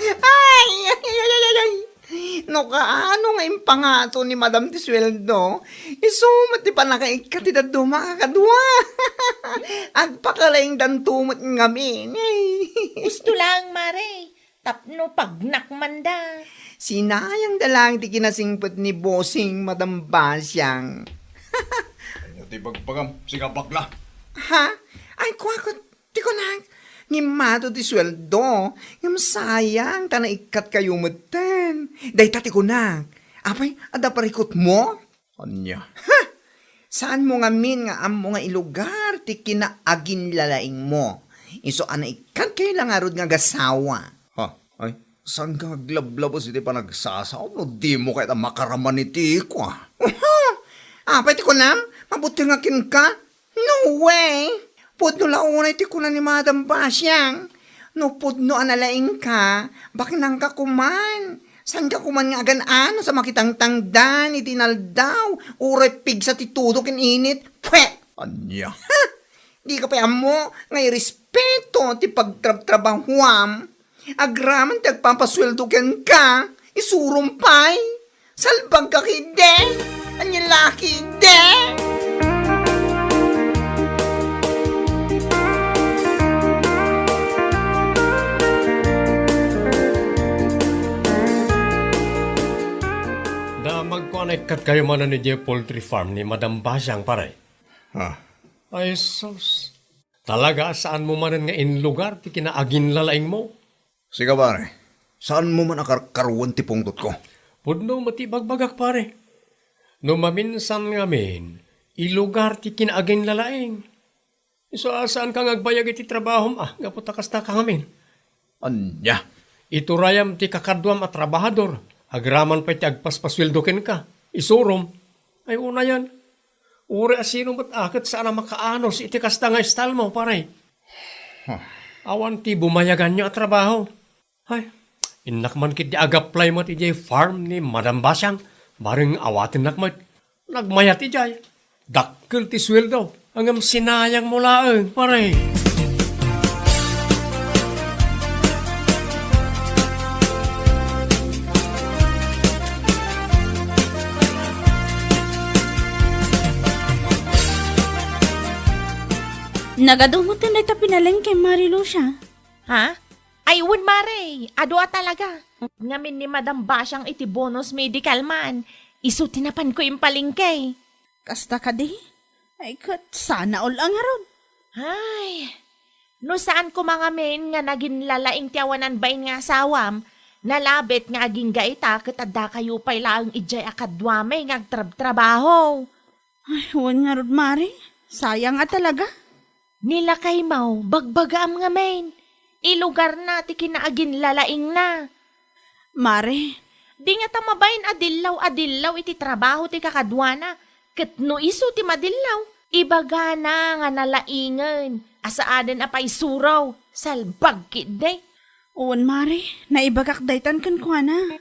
Ay, ay, ay, ay, ay, ay. No kaano nga impangato ni Madam ti sueldo, isu met ti pannakaikkat ti dadduma a kakadua. Agpakalaingdanto met ngamin. Husto laeng, Mare, tapno pagnak manda. Sinayangda laeng ti kinasingpet ni Bossing Madam Basiang. Ania ti bagbagam, sika bakla? Ha? Ay, kuakot, ti kunak, Ngimmato ti sueldo, ngem sayang ta naikkat kayo metten. Dayta ti kunak, apay, adda parikutmo? Ania? Ha! Saanmo ngamin nga ammo nga ilugar ti kinaaginlalaingmo? Isu a naikkat kayo la ngarud nga agasawa. Ha? Ay, saan ka aglablabas iti panagsasaom no dimo kayat a makaraman iti ikua? Uha! Apay ti kunam? Mabuting nga kenka? No way! Pudno la unay ti kuna ni Madam Basiang. No pudno a nalaingka, baknangka koman. Saanka koman nga agan-anos a makitangtangdan iti inaldaw, uray pigsa ti tudo ken init. Pwe! Ania? Ha! Dika pay ammo nga irespeto ti pagtrabtrabahuam. Agraman ti agpapasueldo kenka, isurom pay. Salbagka ketdi! Ania la ketdi! Da, magkuan a ikkat kayo manen idiay poultry farm ni Madam Basiang, pare. Ah. Ay, sus. Talaga a saanmo manen nga inlugar ti kinaaginlalaingmo? Sika, pare, saanmo man a karkaruen ti pungtotko? Pudno met ti ibagbagak, pare. No maminsan ngamin, ilugar ti kinaaginlalaing. Isu a saanka nga agbayag iti trabahom, a, gapu ta kasta ka ngamin. Ania? Iturayam ti kakaduam a trabahador, agraman pay ti agpaspasueldo kenka. Isurom. Ay, unayan. Uray a sino met a ket saan a makaanos iti kasta nga istalmo, pare. Huh. Awan ti bumayaganyo a trabaho. Ay, innak man ketdi agaplay met idiay farm ni Madam Basiang, bareng awatennak met. Nagmayat idiay. Dakkel ti sueldo, ngem sinayangmo laeng, pare. Nagadu metten dayta pinalengke, Mari Lucia. Ha? Ay, wen, mare, adu a talaga. Ngamin ni Madam Basiang iti bonus medical man, isu ti napanko impalengke. Kasta kadi? Ay, ket sana all a ngarud. Ay, no saan koma ngamin nga naginlalaing ti awanan bain nga asawam, nalabit nga agingga ita ket adda kayo pay laeng idiay a kaduami nga agtrabtrabaho. Ay, wen ngarud, Mare. Sayang a talaga. Ni lakaymo, bagbagaam ngamin. Ilugarna ti kinaaginlalaingna. Mare. Di ngata mabain a dillaw a dillaw iti trabaho ti kakaduana, ket no isu ti madillaw, ibagana nga nalaingen a saanen a paisuro, salbag ketdi. Wen, Mare, naibagak daytan kenkuana.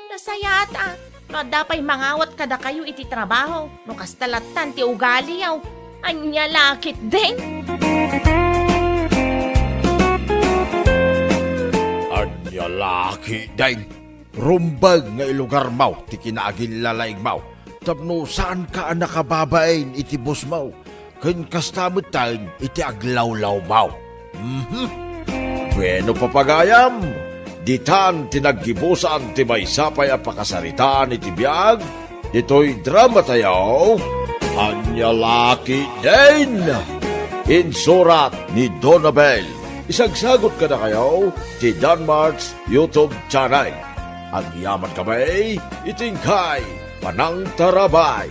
Nasayaat a, no adda pay mangawat kadakayo iti trabaho, no kasta lattan ti ugaliyo. Ania la ketdin? Ania la ketdin? Rumbeng nga ilugarmo ti kinaaginlalaingmo tapno saanka a nakababain iti bosmo ken kasta metten iti aglawlawmo. Mhm. Bueno, papagayam, ditan ti naggibusan ti maysa pay a pakasaritaan iti biag ditoy dramatayo, Ania la ketdin? Insurat ni Donabel. Isagsagut kadakayo ti Danmart's YouTube channel. Agyaman kami iti inkay panangtarabay.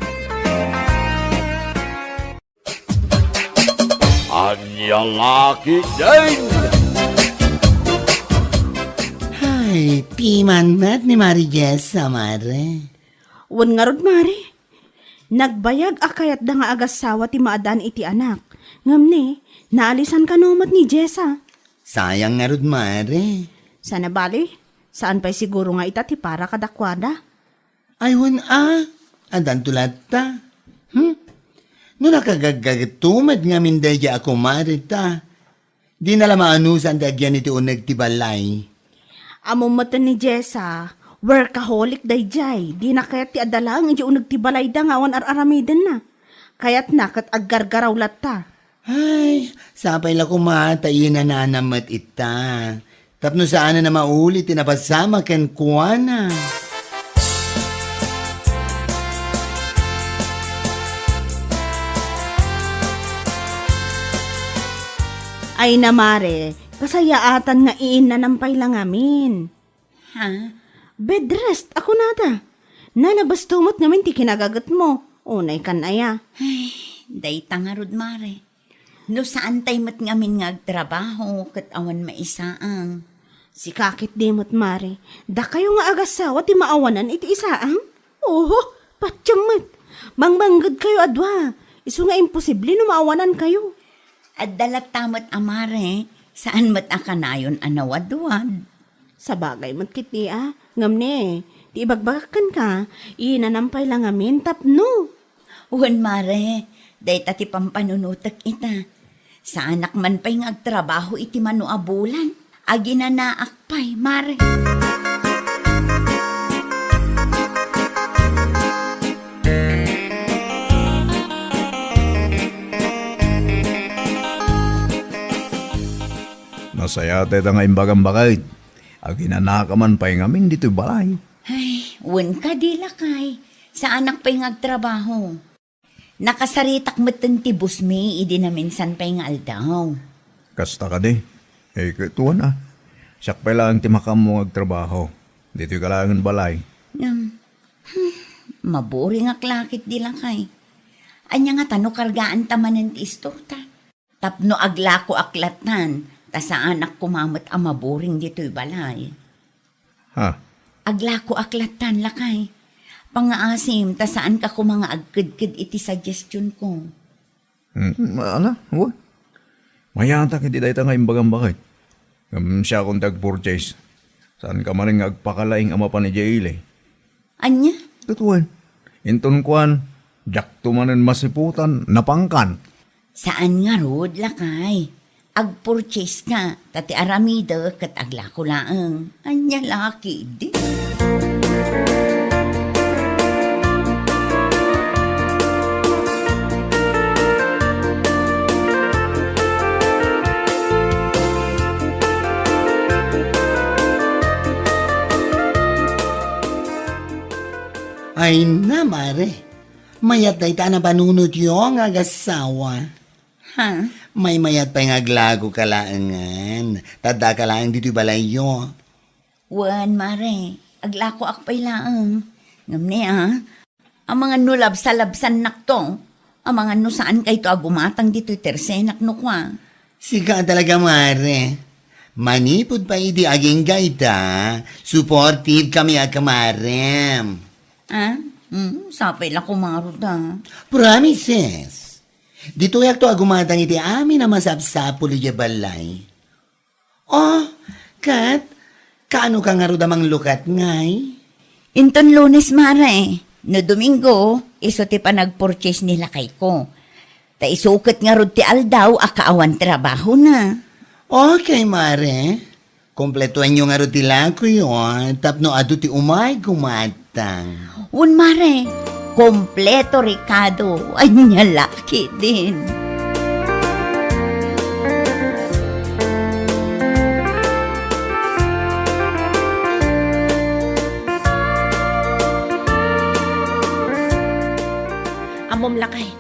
Ania la ketdin? Ay, piman met ni Mari Jessa, Mare. Wen ngarud, Mare. Nagbayag a kayatda nga agasawa ti maaddaan iti anak. Ngem ni, naalisan kano met ni Jessa. Sayang ngarud, Mare. Sana bali, saan pay siguro nga ita ti para kadakuada. Ay, wen a, addanto latta. Hmm? No nakagaggaget met ngamin daydiay a kumare ta, dina la maanusan ti agyan iti uneg ti balay. Ammom metten ni Jessa, workaholic daydiay. Dina kayat ti adda laeng idiay uneg ti balayda nga awan ar-aramidenna. Kayatna ket aggargaraw latta. Ay, sapay la koma ta inanana met ita. Tapno saanen a mauli ti napasamak kenkuana. Ay na, Mare, Kasayaatan nga iinanam pay la ngamin. Ha? Bed rest, a kunada. Nalabasto met ngamin ti kinagagetmo. Unay kan aya. Ay, dayta ngarud, Mare. No saan tay met ngamin nga agtrabaho ket awan maisaang. Sika ketdi met, Mare. Dakayo nga agassawa ti maawanan iti isaang? Oho, patiem met. Mangmanggedkayo a dua. Isu nga imposible no maawanankayo. Adda latta met a Mare, saan met a kanayon a nawadwad. Sabagay met ketdi a, ngem ne, ti ibagbagak kenka, iinanam pay la ngamin tapno. Wen, Mare, dayta ti pampanunotek ita. Saanak man pay nga agtrabaho iti mano a bulan. Aginanaak pay, Mare. Nasayaat dayta nga imbagam, baket. Aginanaak man pay ngamin ditoy balay. Ay, wen kadi, lakay. Saanak pay nga agtrabaho. Nakasaritak metten ti busmi idi naminsan pay nga aldaw. Kasta kadi? Eh, ket wen a. Siak pay laeng ti makaammo nga agtrabaho. Ditoy ka laengen balay. Ngem, hmm, maburingak la ketdi, lakay. Ania ngata no kargaanta manen ti istorta? Tapno aglakoak lattan, ta saanak koma met a maburing ditoy balay. Ha? Aglakoak lattan, lakay. Pangngaasim, ta saanka koma nga agkedked iti suggestionko. Hmm, ala, wen. Mayatak iti dayta nga imbagam, baket. Ngem siakon ti agpurchase. Saanka manen nga agpakalaing a mapan idiay ili. Ania? Ket wen. Inton kuan, diakto manen masiputan, napangkan. Saan ngarud, lakay. Agpurchase ka, ta ti aramidek ket aglako laeng. Ania la ketdi? Ay na, Mare. Mayat dayta a napanunotyo nga agassawa. Ha? Maymayat pay nga aglakoka laengen. Ta addaka laeng ditoy balayyo. Wen, Mare. Aglakoak pay laeng. Ngem ne, a? Amangan no labsalabsannakto. Amangan no saankayto a gumatang ditoy tersenak no kua. Sika talaga, Mare. Manipud pay idi agingga ita, supportive kami a kamarem. Ah? Hmm, sapay la koma ngarud a. Promises. Ditoyakto a gumatang iti amin a masapsapul idiay balay. Oh, ket, kaanoka ngarud a manglukat ngay? Inton Lunes, Mare. No Domingo, isu ti panagpurchase ni lakayko. Ta isu ket ngarud ti aldaw a kaawan trabahona. Okay, Mare. Kompletoenyo ngarud ti lakoyo, tapno adu ti umay gumatang. Wen, Mare, kompleto rekado. Ania la ketdin. Ammom, lakay,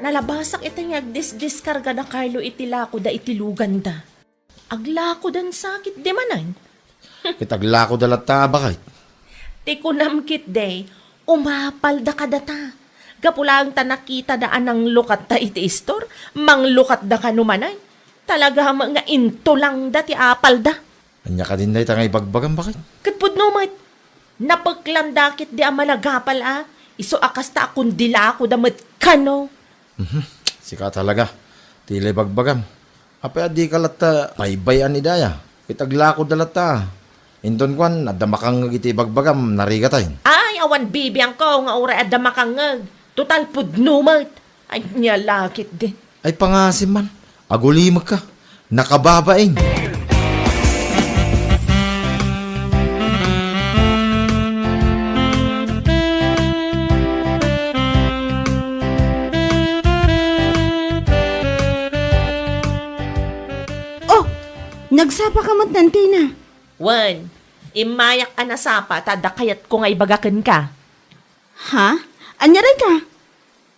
nalabasak ita nga agdisdiskarga da Carlo iti lakoda iti luganda. Aglakodan sakit di manen. Ket aglakoda latta, baket. Ti kunam ketdi, umapalda kadata. Gapu laeng ta nakitada a nanglukatta iti istor, manglukatda kano manen. Talaga met nga intulangda ti apalda. Ania kadin dayta nga ibagbagam, baket? Ket pudno met. Napeklanda ketdi a managapal a, isu a kasta a kundilakoda met kano. Mhm. Sika talaga. Ti la ibagbagam. Apay a dika latta baybay-an ida aya? Ket aglakoda latta. Inton kuan, adda makangngeg iti ibagbagam, narigatayon. Ay, awan bibiangko nga uray adda makangngeg. Total, pudno met. Ania la ketdin. Ay, pangasim man. Agulimekka. Nakababain. Oh, nagsapa ka met, Tina? Wen, immayak a nasapa ta adda kayatko nga ibaga kenka. Ha? Ania dayta?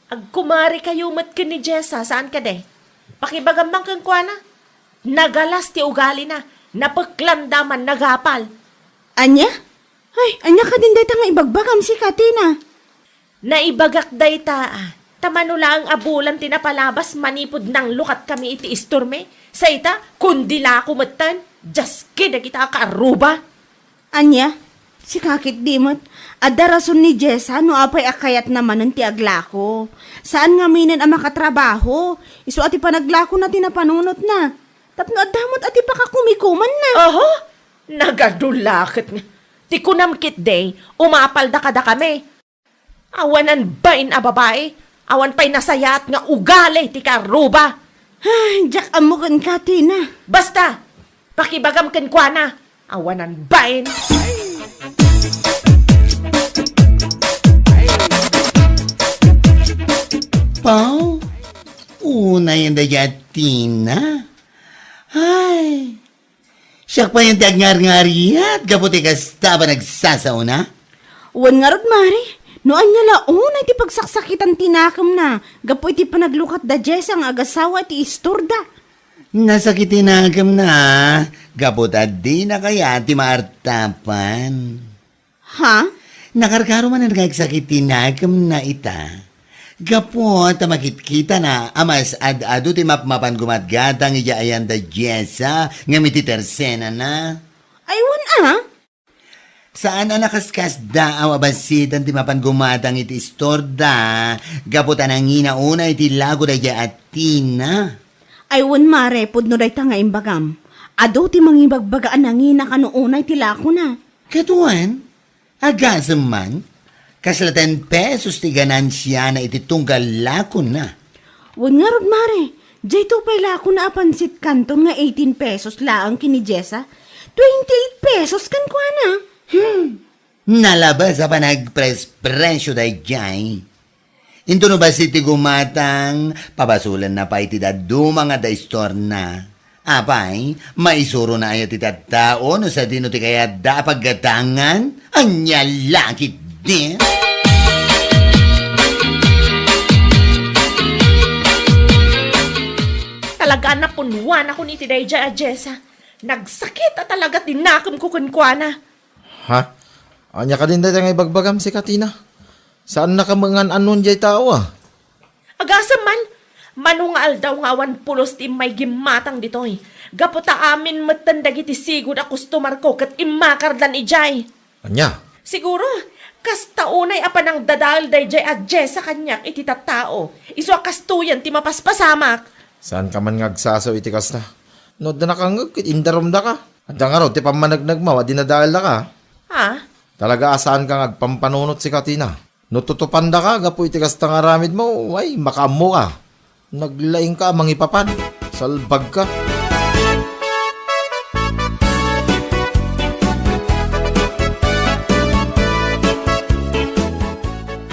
Agkumarikayo met ken ni Jessa, saan kadi? Pakibagam man kenkuana. Nagalas ti ugalina, napeklanda man nagapal. Ania? Ay, ania kadin dayta nga ibagbagam sika, Tina? Naibagak dayta, a, ta mano laeng a bulan ti napalabas manipud nanglukat kami iti istormi. Sa ita, kundi lako metten, diaske dagita a kaarruba. Ania? Sika ketdi met. Adda rason ni Jessa no apay a kayatna manen ti aglako. Saan ngaminen a makatrabaho. Isu a ti panaglakona ti napanunotna. Tapno adda met a ti pakakumikumanna. Oho, nagadu la ket nga. Ti kunam ketdi, umapalda kadakami. Awanan bain a babai, awan pay nasayaat nga ugali ti kaarruba. Ay, diak ammo kenka, Tina. Basta, pakibagam kenkuana, awanan bain. Pau, unay dayta a Tina. Ay, siak pay ti agngarngariat gapu ti kasta a panagsasaona. Wen ngarud, Mare, no ania la unay ti pagsaksakitan ti nakemna gapu iti panaglukat da Jessa nga agasawa iti istorda. Nasakit ti nakemna, gapu ta dina kayat ti maartapan. Ha? Nakarkaro manen nga agsakit ti nakemna ita. Gapu ta makitkitana a mas ad-adu ti mapmapan gumatgatang idiay ayan da Jessa ngem iti tersenana. Ay, wen a? Saan a nakaskasdaaw a bassit ti mapan gumatang iti istorda, gapu ta nangina unay ti lako daydiay a Tina. Ay, wen, Mare, pudno dayta nga imbagam. Adu ti mangibagbaga a nangina kano unay ti lakona. Ket wen, agasem man, kasla ten pesos ti ganansiana iti tunggal lakona. Wen ngarud, Mare, daytoy pay lakona a pansit kanton nga eighteen pesos laeng ken ni Jessa. Twenty-eight pesos kenkuana. Hmm. Nalabas a panagprespresio daydiay. Intono bassit ti gumatang, pabasolenna pay ti dadduma nga adda istorna. Apay, maisurona aya ti tattao no sadino ti kayatda a paggatangan? Ania la ketdi? Talaga a napunwanakon iti daydiay a Jessa. Nagsakit a talaga ti nakemko kenkuana. Ha? Ania kadin dayta nga ibagbagam, sika Tina? Saannaka met nga an-annuan diay tao, a? Agasem man, mano nga aldaw nga awan pulos ti immay gimmatang ditoy. Gapu ta amin metten dagiti sigud a kustomarko ket immakardan idiay. Ania? Siguro, kasta unay a panangdadael daydiay a Jessa kaniak iti tattao. Isu a kastoyen ti mapaspasamak. Saanka man nga agsasao iti kasta? No adda nakangngeg ket indarumdaka. Adda ngarud ti pammanegnegmo a dinadaeldaka? Ha? Talaga a saanka nga agpampanunot, sika Tina. No tutupandaka gapu iti kasta nga aramidmo, ay, makaammoka. Naglaingka a mangipapan. Salbagka.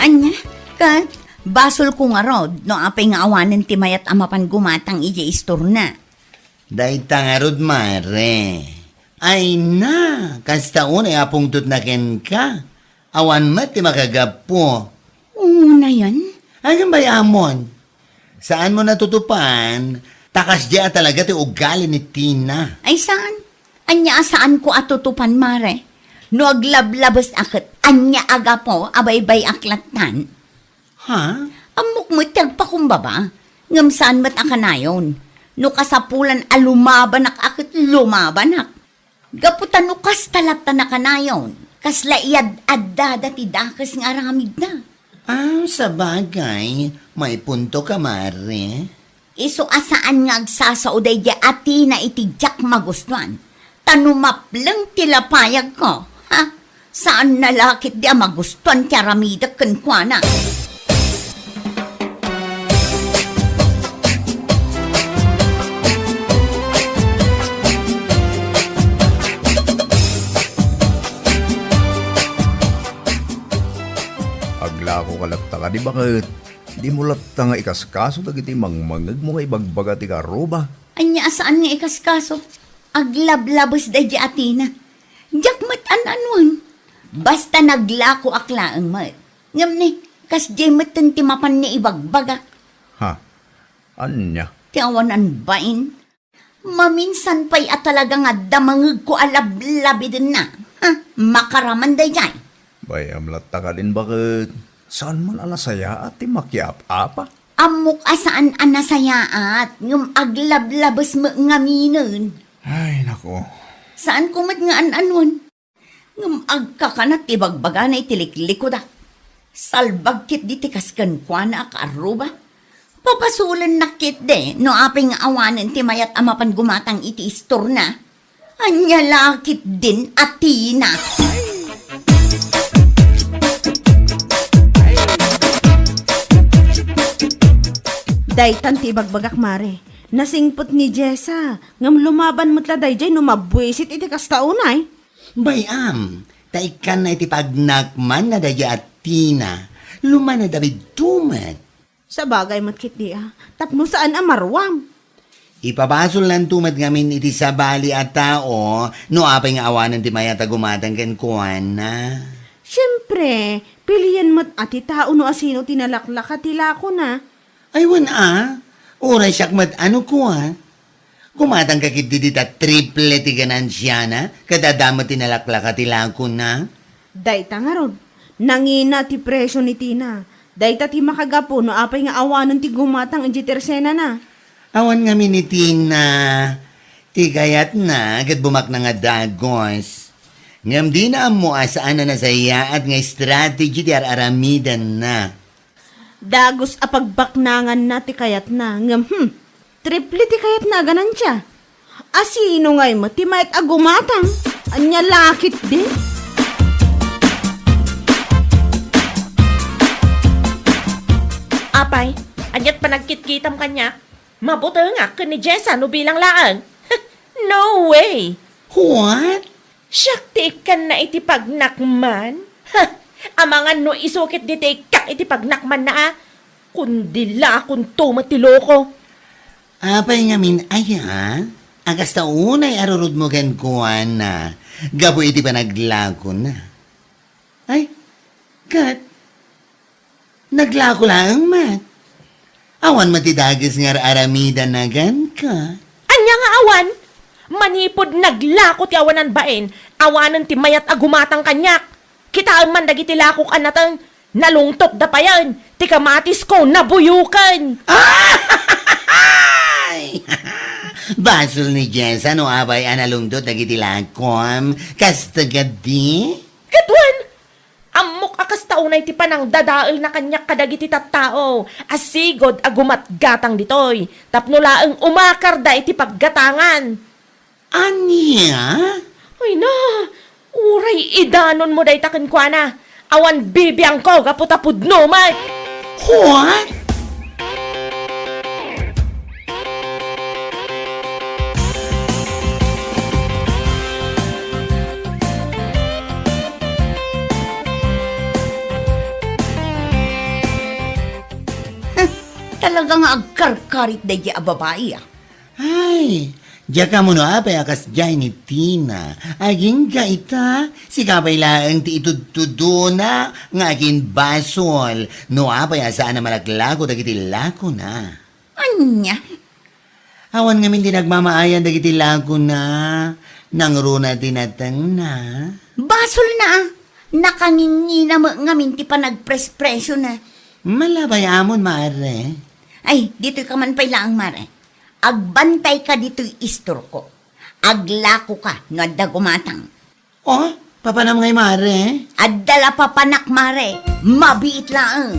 Ania, ket basolko ngarud no apay nga awanen ti mayat a mapan gumatang idiay istorna. Dayta ngarud, Mare. Ay na, kasta unay a pungtotna kenka. Awan met ti makagapu. Unayen? Ay, ngem bay-amon. Saanmo natutupan, ta kasdiay a talaga ti ugali ni Tina. Ay, saan? Ania a saanko a tutupan, Mare? No aglablabes a ket ania a gapu a baybay-ak lattan? Ha? Ammok met ti agpakumbaba, ngem saan met a kanayon. No kasapulan a lumabanak a ket lumabanak. Gapu ta no kasta lattan a kanayon, kasla iyad-addada ti dakes nga aramidda. Ah, sabagay, may punto ka, Mare. Isu a saan nga agsasao daydiay a Tina iti diak magustuan. Ta no mapleng ti lapayagko, ha? Saanna la ketdi a magustuan ti aramidek kenkuana. Aglakoka latta kadi baket? Dimo latta nga ikaskaso dagiti mangmangngegmo nga ibagbaga ti kaarruba? Ania a saan nga ikaskaso? Aglablabes daydiay a Tina. Diak met an-annuan. Basta naglakoak laeng met. Ngem ni, kasdiay metten ti mapan nga ibagbagak. Ha? Ania? Ti awanan bain. Maminsan pay a talaga nga adda mangegko a lablabidenna. Ha? Makaraman daydiay. Bay-am latta kadin baket. Saan man a nasayaat ti makiap-apa? Ammok a saan a nasayaat, ngem aglablabes met ngaminen. Ay, nako. Saanko met nga an-anuan. Ngem agkakanat ti bagbagana iti liklikuda. Salbag ketdi ti kas kenkuana a kaarruba. Papasolennak ketdi no apay nga awanen ti mayat a mapan gumatang iti istorna. Ania la ketdin a Tina. Daytan ti ibagbagak, Mare. Nasingpet ni Jessa, ngem lumaban met la daydiay no mabuisit iti kasta unay. Bay-am, ta ikkanna iti pagnakmanna daydiay a Tina. Lumana David tumet. Sabagay met ketdi a, tapno saan a maruam. Ipabasolnanto met ngamin iti sabali a tao no apay nga awanen ti mayat a gumatang kenkuana. Siempre, pilien met a ti tao no asino ti nalaklaka ti lakona. Ay, wen a, uray siak met a no kua. Gumatangka ketdi dita triple ti ganansiana, ket adda met ti nalaklaka ti lakona. Dayta ngarud, nangina ti presio ni Tina. Dayta ti makagapu no apay nga awanen ti gumatang idiay tersenana. Awan ngamin ni Tina ti kayatna ket bumakna nga dagus. Ngem dina ammo a saan a nasayaat nga strategy ti ar-aramidenna. Dagus a pagbaknanganna ti kayatna, ngem, hmm, triple ti kayatna a ganansia. Asino ngay met ti mayat a gumatang? Ania la ketdi? Apay, aniat panagkitkitam kaniak? Mabutengak ken ni Jessa no bilang laeng. No way! What? Siak ti ikkanna iti pagnakman? Ha! Amangan no isu ketdi ti ikkak iti pagnakmanna a. Kundi lakonto met ti loko. Apay ngamin aya? A kasta unay a rurudmo kenkuana gapu iti panaglakona. Ay, ket naglako laeng met. Awan met ti dagus nga ar-aramidanna kenka. Ania nga awan? Manipud naglako ti awanan bain, awanen ti mayat a gumatang kaniak. Kitaem man dagiti lakok a nateng, nalungtotda payen, ti kamatisko nabuyoken. Ay! Basol ni Jessa no apay a nalungtot dagiti lakom. Kasta kadi? Ket wen, ammok a kasta unay ti panangdadaelna kaniak kadagiti tattao a sigud a gumatgatang ditoy tapno laeng umakarda iti paggatangan. Ania? Ay na, uray idanonmo dayta kenkuana. Awan bibiangko gapu ta pudno met. What? Talaga nga agkarkarit daydi a babai, ah. Ay, diak ammo no apay a kasdiay ni Tina. Agingga ita, sika pay laeng ti itudtudona nga aginbasol no apay a saan a malaklako dagiti lakona. Ania? Awan ngamin ti nagmamaayan dagiti lakona, nangruna ti natengna. Basolna, ah. Nakangingina met ngamin ti panagprespresiona. Malabay amon, mare. Ay, ditoy ka man pay laeng, mare. Agbantayka ditoy istorko. Aglakoka no adda gumatang. Oh, papanam ngay, mare? Adda la papanak, mare. Mabiit laeng.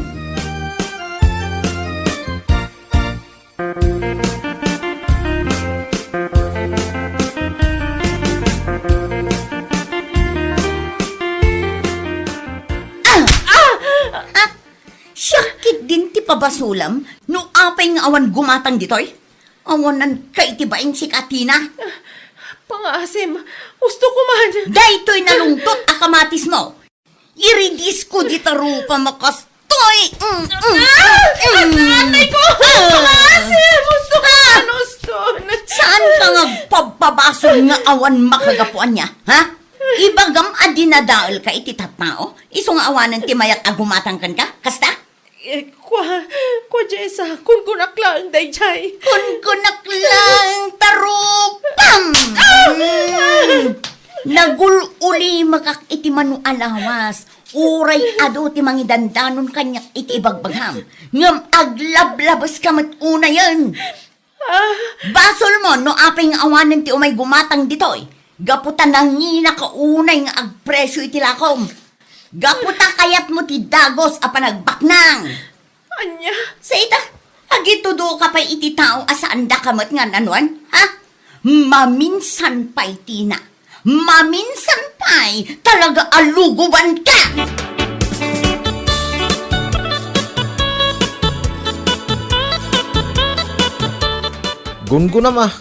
Ah! Ah! Ah! Siak ketdin ti pabasolam no apay nga awan gumatang ditoy? Awananka iti bain, sika, Tina. Pangasim, husto ko man. Daytoy nalungtot a kamatismo. Iridisko dita rupa makastoy. Mm, mm, ah! Mm. Atay ko! Ah! Pangasim, husto ko man, husto. Saan ka nga agpabpabasol nga awan makagapuan niya, ha? Ibagam a dinadael ka iti tattao? Isu nga awanen ti mayat a gumatang kenka? Kasta? Eh, kua, kua Jessa, kunkunak laeng dayjay. Kunkunak laeng tarupam! Ah! Mm. Nagul-ulimakak iti mano a lawas. Uray adu ti mangidandanon kaniak iti ibagbagam. Ngem aglablabes ka met unayen. Ah. Basolmo no apay nga awanen ti umay gumatang ditoy. Gapu ta nangina ka unay nga agpresyo iti lakom. Gapu ta kayatmo ti dagos a panagbaknang. Ania? Sa ita, agitudo ka pay iti tao a saanda ka met nga nanuan, ha? Maminsan pay tina. Maminsan pay, talaga a luguban ka! Gungunam a.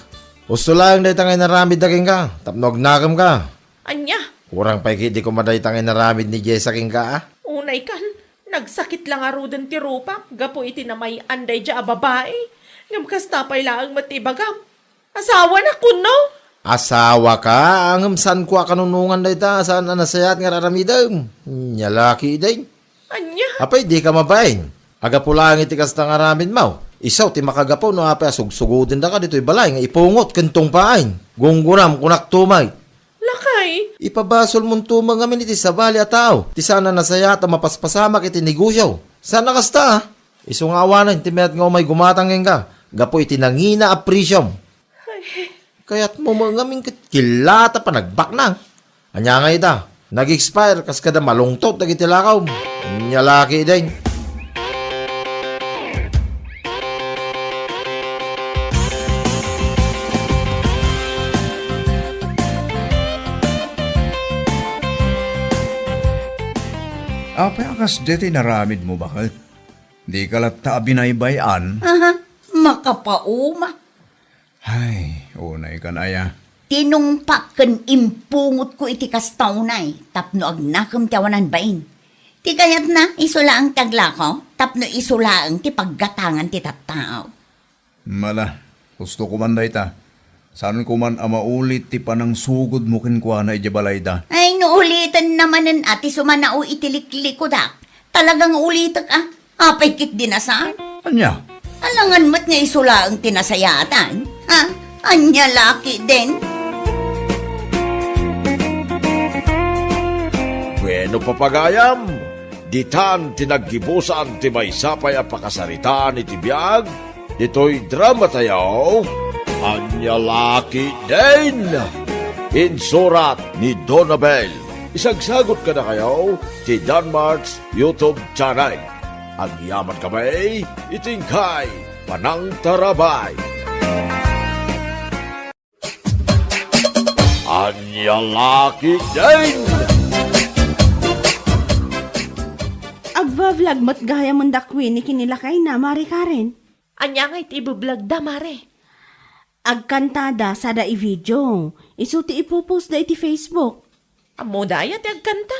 Usto laeng dayta nga inaramidda kenka, tapno agnakem ka. Ania? Kurang pay ketdi koma dayta nga inaramid ni Jessa kenka, a? Unay kan, nagsakit la ngaruden ti rupak gapu iti namay-an daydiay a babai. Ngem kasta pay laeng met ti ibagam. Asawana, kunno? Asawa ka, ngem saan ko a kanunongan dayta, saan a nasayaat nga ar-aramidem. Nia la ketdin. Ania? Apay, di ka mabain. Agapu laeng iti kasta nga aramidmo. Isu ti makagapu no apay a sugsugodendaka ditoy balay nga ipungot ken tungpaen. Gunggunam, kunak tumay. Lakay. Ipabasolmon tumay ngamin iti sabali a tao. Ti saan a nasayaat a mapaspasamak iti negosio. Saan a kasta, a? Isu nga awanen ti mayat nga umay gumatang kenka gapu iti nangina a presyom. Ay. Kayatmo met ngamin ket killata panagbaknang. Ania ngay ita? Nag-expire kas kada malungtot dagiti lakaw. Nia la ketdin. Apay a kasdi ti inaramidmo baket? Dika latta a binaybay-an? Aha, makapauma. Ay, unay kan aya. Tinungpak ken impungotko iti kasta unay tapno agnakem ti awanan bain. Ti kayatna, isu laeng ti aglako tapno isu laeng ti paggatangan ti tattao. Mala, usto koman dayta. Saan koman a maulit ti panangsugodmo kenkuana idiay balayda. Ay, no uliten namanen a ti sumanao iti liklikudak. Talagang ulitek a. Apay ketdi a saan? Ania? Alangan met nga isu laeng ti nasayaatan. Ha? Ania la ketdin? Bueno, papagayam, ditan ti naggibusan ti maysa pay a pakasaritaan iti biag ditoy dramatayo, Ania la ketdin? Insurat ni Donabel. Isagsagot kadakayo ti Danmart's YouTube channel. Agyaman kami iti inkay panangtarabay. Ania la ketdin? Agbablog met gayam da Queenie ken ni lakayna, Mare Karen. Ania ngay ti ibablogda, Mare? Agkantada sada i-video. Isu ti ipopost da iti Facebook. Ammoda aya ti agkanta?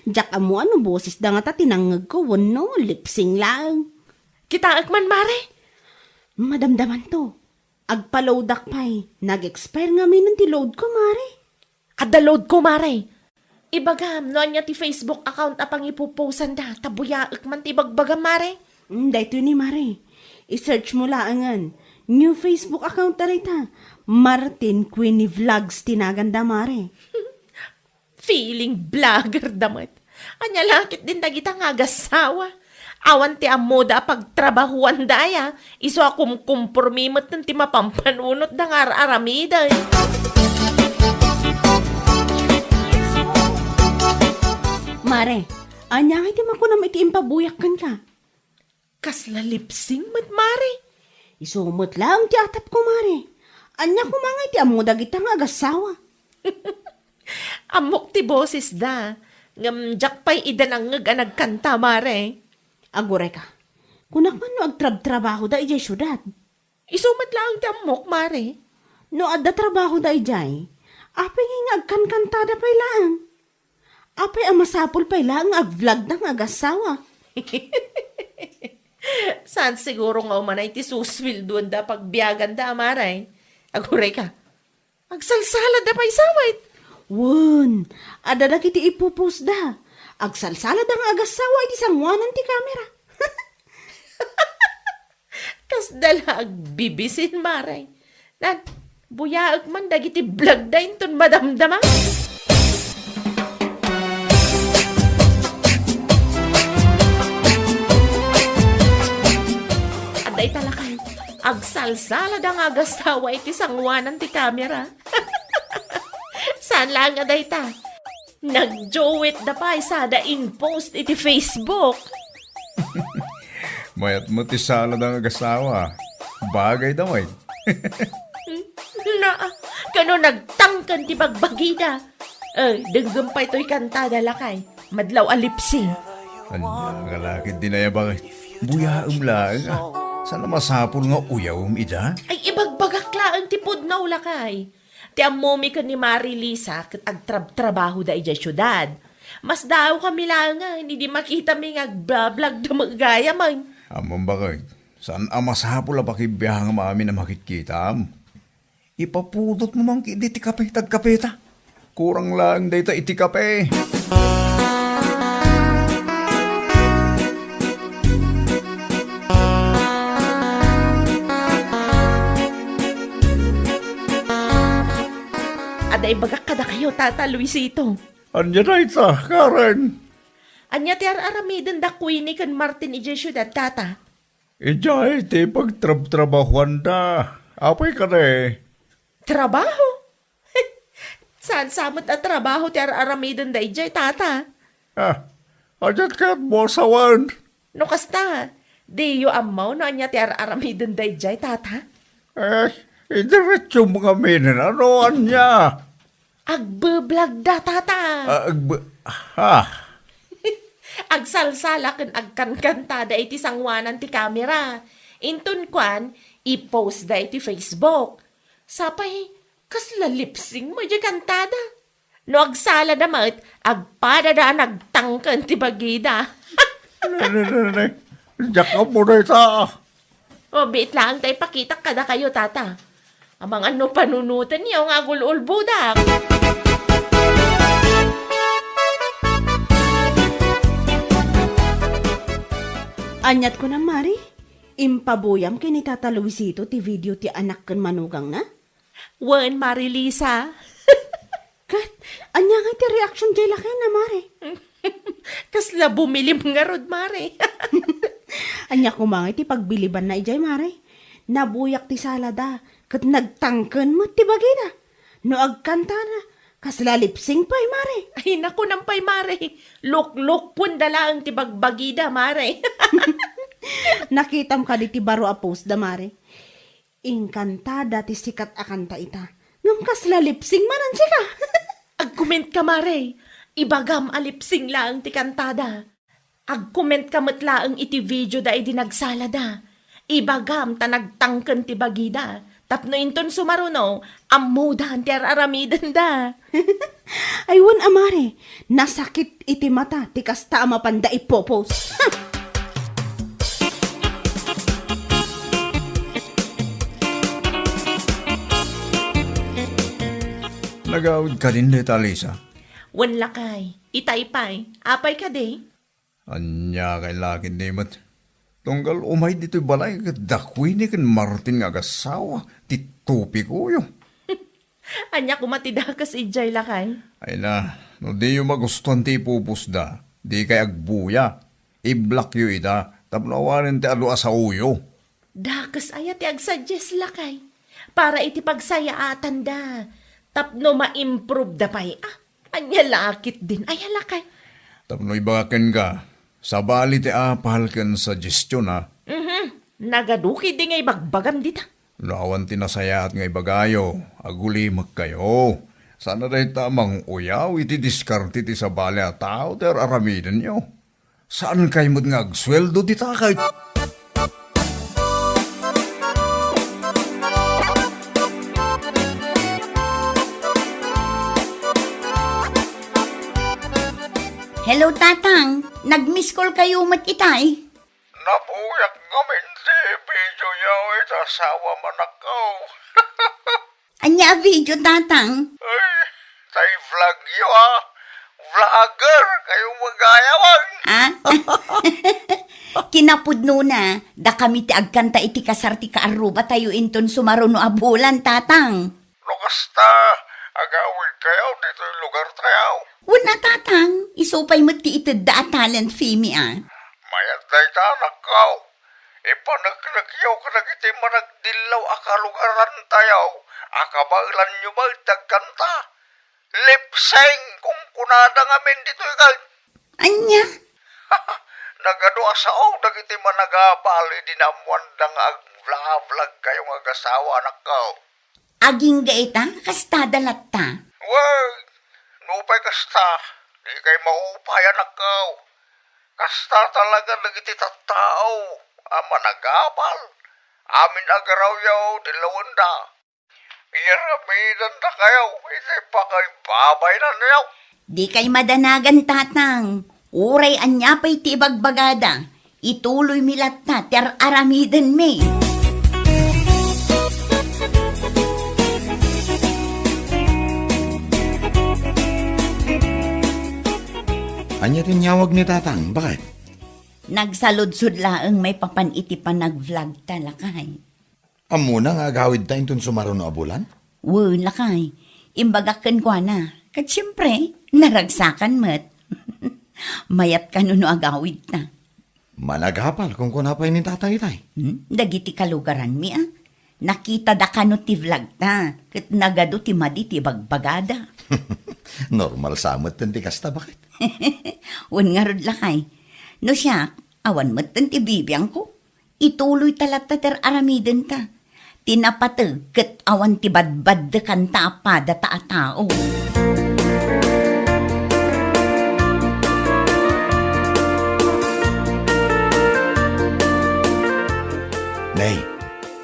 Diak ammo no bosesda ngata ti nangngegko wenno lip-sync laeng. Kitaek man, Mare. Madamdamanto. Agpa-loadak pay. Nag-expire ngamin ti loadko, Mare. Adda loadko, Mare. Ibagam no ania ti Facebook account a pangipoposanda, ta buyaek man ti ibagbagam, Mare. Mm, daytoy ni Mare. I-searchmo laengen. New Facebook account ta dayta. Martin Queenie Vlogs ti naganda, Mare. Feeling vlogger da met. Ania la ketdin dagita nga agassawa? Awan ti ammoda a pagtrabahuanda aya, isu a kumkumpormi met ti mapampanunotda nga ar-aramiden. Mare, ania ngay ti makunam iti impabuyak kenka? Kasla lip-sync met, Mare? Isu met laeng ti atapko, Mare. Ania koma ngay ti ammo dagita nga agassawa? Ammok ti bosesda, ngem diak pay ida nangngeg a nagkanta, Mare. Agurayka. Kunak man no agtrabtrabahoda idiay siudad. Isu met laeng ti ammok, Mare. No adda trabahoda idiay, apay ngay nga agkankantada pay laeng? Apay a masapul pay laeng nga agvlogda nga agassawa? Saan siguro nga umanay ti susueldoanda a pagbiaganda a, Mare? Agurayka. Agsalsalada pay sa met. Wen, adda dagiti ipupostda. Agsalsalada nga agassawa iti sanguanan ti kamera. Kasda la agbibisin, Mare. Nan, buyaek man dagiti vlog da inton madamdama. Adda ita lakay, agsalsalada nga agassawa iti sanguanan ti kamera. Saan laeng a dayta? Nagduet da pay sada in-post iti Facebook. Mayat met ti sala da nga agasawa. Bagay da met. Na, kano nagtangken ti bagbagida. Eh, denggem pay toy kantada lakay. Madlaw a lipsing. Ania nga lakay dinaya bakit? Buyaem laeng, ah. Saan a masapul nga uyawem ida? Ay, ibagbagak laeng ti pudno lakay. Ti ammomi ken ni Mari Lisa ket agtrabtrabahoda idiay siudad. Masdaawkami laengen idi makitami nga agbablog da met gayamen. Ammom bakit? Saan a masapul a pakibiangam amin a makitkitam? Ipapudotmo man ketdi ti kape, ta agkapeta. Kurang laeng dayta iti kape. Adda ibagak kadakayo, Tata Luisito. Ania dayta, Karen? Ania ti ar-aramiden da Queenie ken Martin idiay siudad, Tata? Idiay ti pagtrabtrabahuanda. Apay kadi? Trabaho? Saan sa met a trabaho ti ar-aramiden da idiay, Tata? Ah, adiat kayatmo a sawen? No kasta, diyo ammo no ania ti ar-aramiden da idiay, Tata? Eh, idiretsom ngamin, ano ania? Agbablog da, Tata. Ah, agba-, ha? Agsalsala ken agkankantada iti sanguanan ti kamera. Inton kuan, i-post da iti Facebook. Sapay, kasla lipsing mo iti kantada. No agsalada met, agpadada a nagtangken ti bagida. Ne, ne, ne, ne. Diak ammo dayta. O, biit laeng ta ipakitak kadakayo, Tata. Amangan no panunotenyo nga agul-ulbodak. Aniat kunam, Mari? Impabuyam ken ni Tata Luisito ti video ti anak ken manugangna? Wen, Mari Lisa. Ket, ania ngay ti reaction diay lakayna, Mare? Kasla bumilim ngarud, Mare. Ania koma ngay ti pagbilibanna idiay, Mare? Nabuyak ti salada, ket nagtangken met ti bagida. No agkantada, kasla lipsing pay, Mare. Ay, nakunam pay, Mare. Luklukpon da laeng ti bagbagida, Mare. Nakitam kadi ti baro a post da, Mare? Inkantada ti sikat a kanta ita. Ngem kasla lipsing manen sika? Agkomentka, Mare. Ibagam a lipsing laeng ti kantada. Agkomentka met laeng iti video da idi nagsalada. Ibagam ta nagtangken ti bagida. Tapno inton sumaruno, ammodan ti ar-aramidenda. Ay, wen a, Mare, nasakit iti mata ti kasta a mapanda ipopos. Nagawid kadin dayta, Lisa? Wen lakay, itay pay. Apay kadi? Ania kay lakay di met? Tunggal umay ditoy balay ket da Queenie ken Martin nga agassawa ti tupikoyo. Ania koma ti dakes idiay, lakay? Ay na, no diyo magustuan ti ipupusda, dikay agbuya. I-blockyo ida tapno awanen ti adu a saoyo. Dakes aya ti agsuggest, lakay? Para iti pagsayaatanda, tapno ma-improve da pay, ah. Ania la ketdin aya, lakay? Tapno ibagak kenka, sabali ti apal ken suggestion, ha? Mhm. Nagadu ketdi nga ibagbagam dita. No awan ti nasayaat nga ibagayo, agulimekkayo. Saan a dayta a mang-uyaw iti diskarte ti sabali a tao ti ar-aramidenyo. Saankay met nga agsueldo dita ket. Hello, Tatang. Nag-miss call kayo met itay? Nabuyak ngamin ti video yaw iti asawa manakaw. Ania a video, Tatang? Ay, tay vlog yo, ah. Vlogger kayo, gayam, a. Ah? Kinapudnona, dakami ti agkanta iti kasar ti kaarrubatayo inton sumaruno a bulan, Tatang. No kasta, agawid kayo ditoy lugar tayo. Wen a, Tatang, isu pay met ti itedda a talent fee mi, a. Mayat dayta, anakko. Ipaneknekyo kadagiti managdillaw a kalugaran tayo a kabaelanyo met ti agkanta. Lip sync, kunkunada ngamin ditoy ket. Ania? Nagadu a sao dagiti managapal idi naammoanda nga agvlog-vlog kayo nga agasawa, anakko. Agingga ita, kastada latta. Wen, nupay kasta, di kay maupay, anakko. Kasta talaga dagiti tattao a managapal. Amin a garawyo, dillawenda. Iramidenda kayo iti pakaibabainanyo. Di kay madanagan, Tatang. Uray ania pay ti ibagbagada, ituloy mi latta ti ar-aramiden mi. Ania ti inyawag ni Tatang? Bakit? Nagsaludsod laeng maipapan iti panag-vlog ta, lakay. Ammona nga agawidta inton sumaruno a bulan? Wen, lakay. Imbagak kenkuana. Ket siempre, naragsakan met. Mayat kano no agawidta. Managapal, kunkuna pay ni Tatang itay. Hmm? Dagiti kalugaranmi, a. Nakitada kano ti vlog ta, ket nagadu ti madi ti bagbagada. Normal sa metten ti kasta, bakit? Wen ngarud, lakay. No siak, awan metten ti bibiangko. Ituloy ta latta ti ar-aramidenta. Ti napateg ket awan ti badbaddekanta a padata a tao. Nay,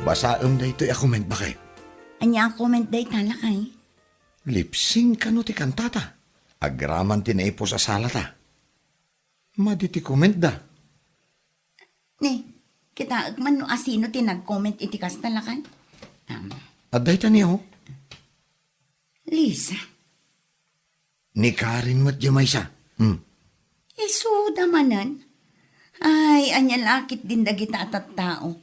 basaem daytoy a comment, bakit? Ania a comment dayta, lakay? Lip sync kano ti kantata? Agraman ti naipus a salata. Madi ti comment da. Ni, kitaek man no asino ti nag-comment iti kasta, lakay. Am. Adda ita ni, oh. Lisa? Ni Karen met diay maysa. Hmm. Isuda manen? Ay, ania la ketdin dagita a tattao.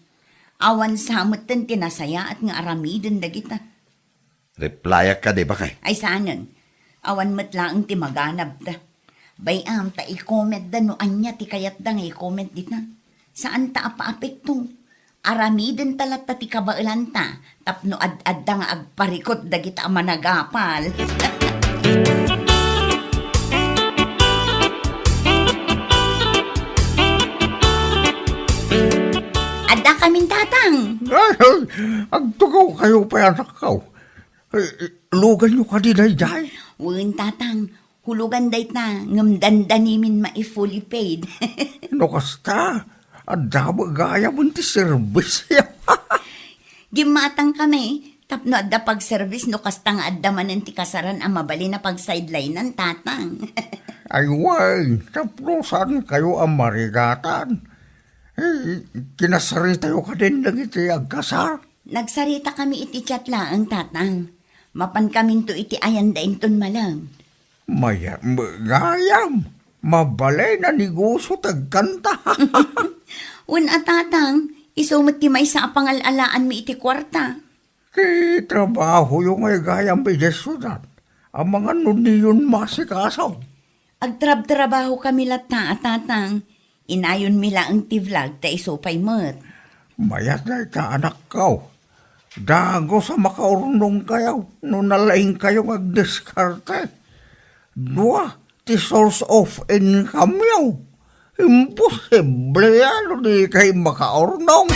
Awan sa metten ti nasayaat nga aramiden dagita. Replyak kadi, bakay? Ay, saanen. Awan met laeng ti maganabda. Bay-am ta i-commentda no ania ti kayatda nga i-comment dita. Saanta a paapekto. Aramidenta latta ti kabaelanta tapno ad-adda nga agparikut dagita a managapal. Addakamin, Tatang. Ay, agtugaw kayo pay, anakko. Eh, eh, luganyo kadi daydiay? Wen, Tatang. Hulugan dayta, ngem dandanimin mai-fully paid. No kasta, adda met gayam ti serbisyo. Gimmatangkami, tapno adda pagservis no kasta nga adda manen ti kasaran a mabalin a pagsidelinean, Tatang. Ay, wen, tapno saan kayo a marigatan. Eh, kinasaritayo kadin dagiti agkasar? Nagsaritakami iti chat laeng, Tatang. Mapankaminto iti ayanda inton malem. Mayat met gayam, mabalin a negosio ti agkanta. Wen a, Tatang, isu met ti maysa a pangal-alaanmi iti kuarta. Ti trabahoyo ngay gayam idiay siudad, amangan no diyon maasikaso. Agtrabtrabahokami latta a, Tatang. Inayonmi laeng ti vlog ta isu pay met. Mayat dayta, anakko. Dagus a makaurnongkayo no nalaingkayo nga agdiskarte. Dua ti source of incomeyo. Imposible a no dikay makaurnong.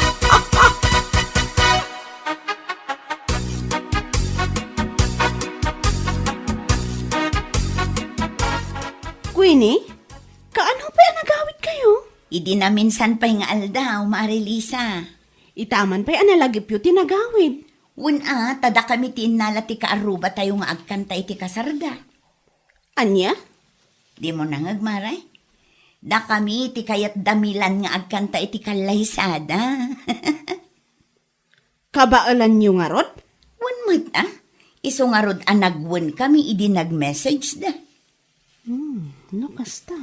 Queenie, kaano pay a nagawidkayo? Idi naminsan pay nga aldaw, Mari Lisa. Ita man pay a nalagipyo ti nagawid. Wen a, ta dakami ti innala ti kaarrubatayo nga agkanta iti kasarda. Ania? Dimo nangeg, Mare? Dakami ti kayatda Milan nga agkanta iti kallaysada. Kabaelanyo ngarud? Wen met, a. Isu ngarud a nagwenkami idi nag-messageda. Hmm, no kasta,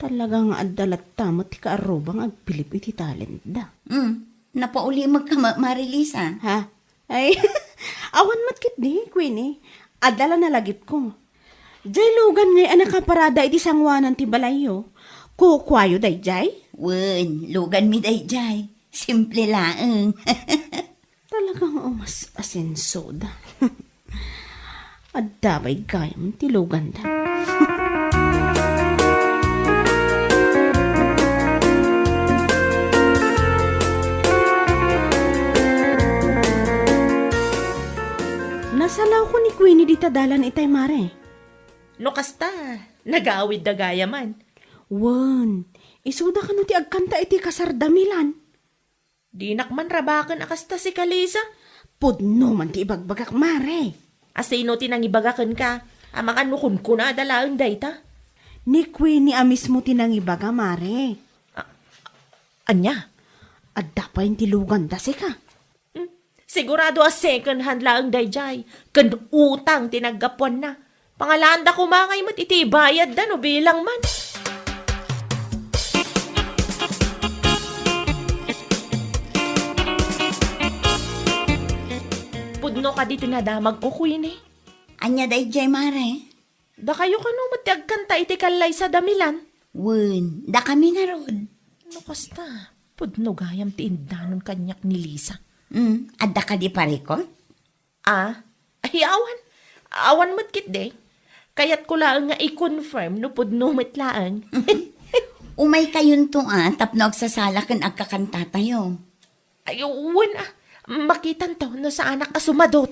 talaga nga adda latta met ti kaarruba nga agbilib iti talentda. Hmm, napaulimekka, Ma-, Marilisa. Ha? Ay, awan met ketdi, Queenie. Adda la nalagipko. Jay lugan ngay a nakaparada iti sangoanan ti balayyo. Kukuayo dayjay? Wen, luganmi dayjay. Simple laeng. Talaga nga umas-asensoda. Adda pay gayam ti luganda. Nasalawko ni Queenie dita dalan itay, Mare. No kasta, nagawidda gayaman. Wen, isuda kano ti agkanta iti kasar da Milan? Dinak man rabaken a kasta, sika, Lisa. Pudno man ti ibagbagak, Mare. A sino ti nangibaga kenka? Amangan no kunkunada laeng dayta. Ni Queenie a mismo ti nangibaga, Mare. A-, ania? Adda pay ti luganda, sika. Hmm, sigurado a second hand laeng dayjay, ken utang ti naggapuanna. Pangalaanda koma ngay met iti ibayadda no bilang man. Pudno kadi ti nadamagko, Queenie? Ania dayjay, Mare? Dakayo kano met ti agkanta iti kallaysa da Milan? Wen, dakami ngarud. No kasta, pudno gayam ti indanon kaniak ni Lisa. Hmm, adda kadi parikon? Ah? Ay, awan. Awan met ketdi. Kayatko laeng nga i-confirm no pudno met laeng. Umaykayonto a tapno agsasala ken agkakantatayo. Ay, wen a. Makitanto no saanak a sumadot.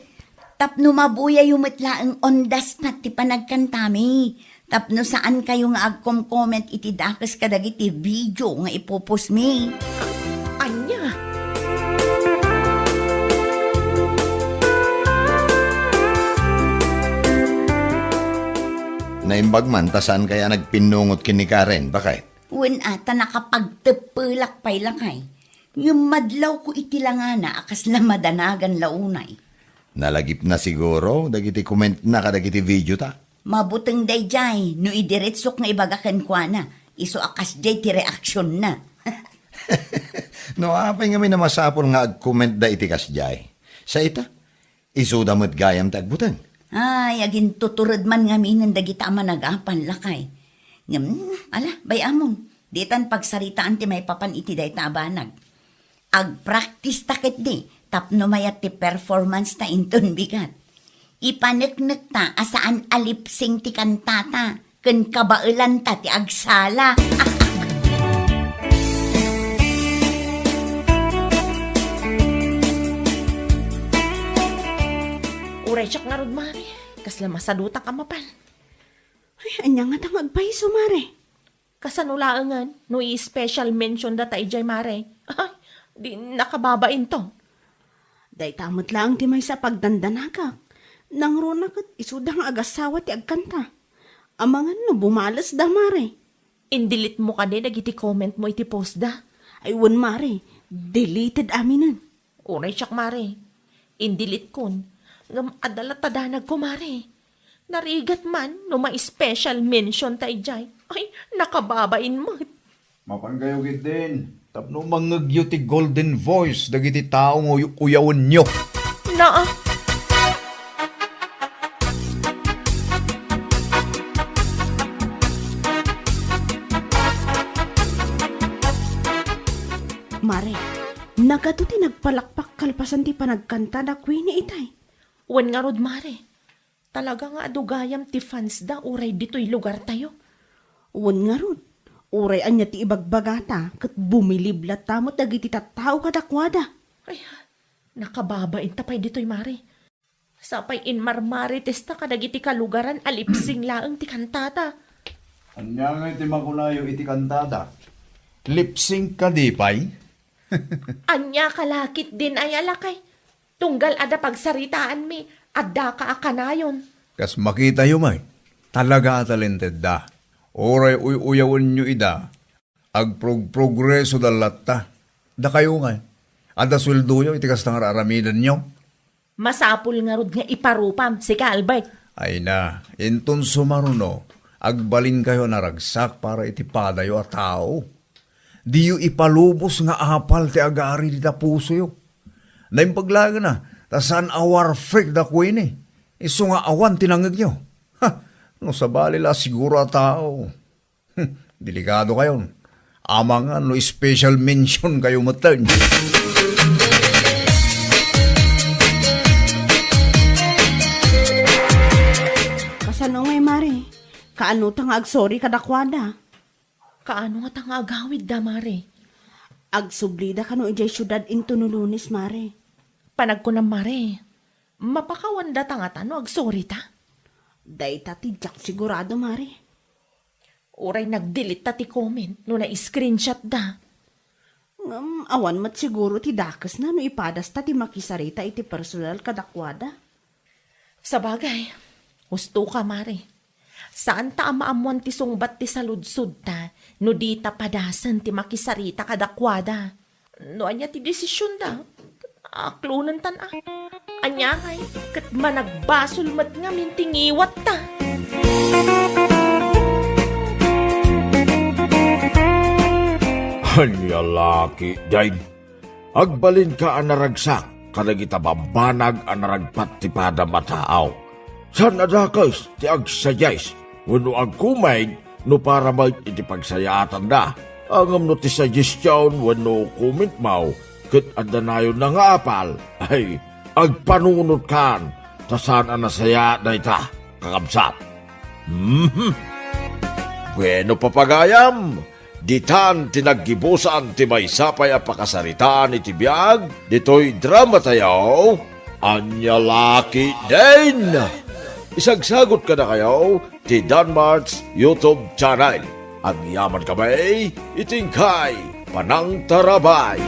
Tapno mabuyayo met laeng on the spot ti panagkantami. Tapno saankayo nga agkom-comment iti dakes kadagiti video nga ipopostmi. Ania? Naimbag man ta saan kaya nagpinnungot ken ni Karen, baket? Wen a, ta nakapagteppelak pay lakay. Ngem madlawko iti langana a kasla madanagan la unay. Nalagipna siguro dagiti commentna kadagiti video ta. Mabuteng dayjay no idiretsok nga ibaga kenkuana, isu a kasjay ti reaksionna. No apay ngamin a masapul nga agcommentda iti kasjay? Sa ita, isuda met gayam ti agbuteng. Ay, agintutured man ngaminen dagita a managapan, lakay. Ngem, ala, bay-amon, ditan pagsaritaan ti maipapan iti dayta a banag. Agpractice ta ketdi tapno mayat ti performance ta inton bigat. Ipaneknekta a saan a lip-sync ti kantata ken kabaelanta ti agsala. Uray siak ngarud, Mare. Kasla masadutak a mapan. Ay, ania ngata nga agpayso, Mare? Kasano laengen no i-special mention data idiay, Mare? Ay, di nakababain to. Dayta met laeng ti maysa a pagdandanagak. Nangruna ket isuda nga agasawa ti agkanta. Amangan no bumalesda, Mare. Indelete mo kadi dagiti comment mo iti post da? Ay, wen, Mare. Deleted aminen. Uray siak, Mare. Indeletekon. Ngem adda latta danagko, Mare. Narigat man no ma-special mention ta idiay. Ay, nakababain met. Mapankayo ketdin tapno mangngegyo ti golden voice dagiti tao nga uy-, uyawenyo. Naa. Mare, nagato ti nagpalakpak kalpasan ti panagkanta da Queenie itay. Wen ngarud, Mare. Talaga nga adu gayam ti fans da uray ditoy lugartayo. Wen ngarud, uray ania ti ibagbagata ket bumilib latta met dagiti tattao kadakuada. Ay, nakababain ta pay ditoy, Mare. Sapay inmarmaritesta kadagiti kalugaran a lip-sync laeng ti kantata. Ania ngay ti makunayo iti kantata? Lip-sync kadi pay? Ania ka lakit din ay alakay? Tunggal adda pagsaritaanmi, addaka a kanayon. Kas makitayo met, talaga a talentedda. Uray uy-uyawenyo ida, agprogprogresoda latta. Dakayo ngay, adda sueldoyo iti kasta nga ar-aramidenyo? Masapul ngarud nga iparupam, sika, Albert. Ay na, inton sumaruno, Agbalinkayo a naragsak para iti padayo a tao. Diyo ipalubos nga apal ti agari dita pusoyo. Naimbag laeng a, ta saan a war freak da Queenie. Isu nga awan ti nangngegyo. Ha, no sabali la siguro a tao. Hmm, delikado kayon. Amangan no special mention kayo metten. Kasano ngay, Mare? Kaano ta nga agsorry kadakuada? Kaano ngata nga agawidda, Mare? Agsublida kano idiay siudad intono Lunes, Mare. Panagkunam, Mare, mapakawanda ta ngata no agsorry ta? Dayta ti diak sigurado, Mare. Uray nag-delete ta ti comment no na-screenshot da. Ngem awan met siguro ti dakesna no ipadas ta ti makisarita iti personal kadakuada. Sabagay, husto ka, Mare. Saan ta a maammoan ti sungbat ti saludsodta no di ta padasen ti makisarita kadakuada. No ania ti desisionda, aklonentan a. Ania ngay, ket managbasol met ngamin ti ngiwatta. Ania la ketdin? Agbalinka a naragsak kadagita bambanag a naragpat ti padam a tao. Saan a dakes ti agsayaysa wenno agkumaig no para met iti pagsayaatanda. Ngem no ti suggestion wenno comment mo ket adda nayonna nga apal, ay, agpanunotkan ta saan a nasayaat dayta, kakabsat. Mhm. Bueno, papagayam, ditan ti naggibusan ti maysa pay a pakasaritaan iti biag ditoy dramatayo, Ania la ketdin. Isagsagot kadakayo ti Danmart's YouTube channel. Agyamankami iti inkay panangtarabay.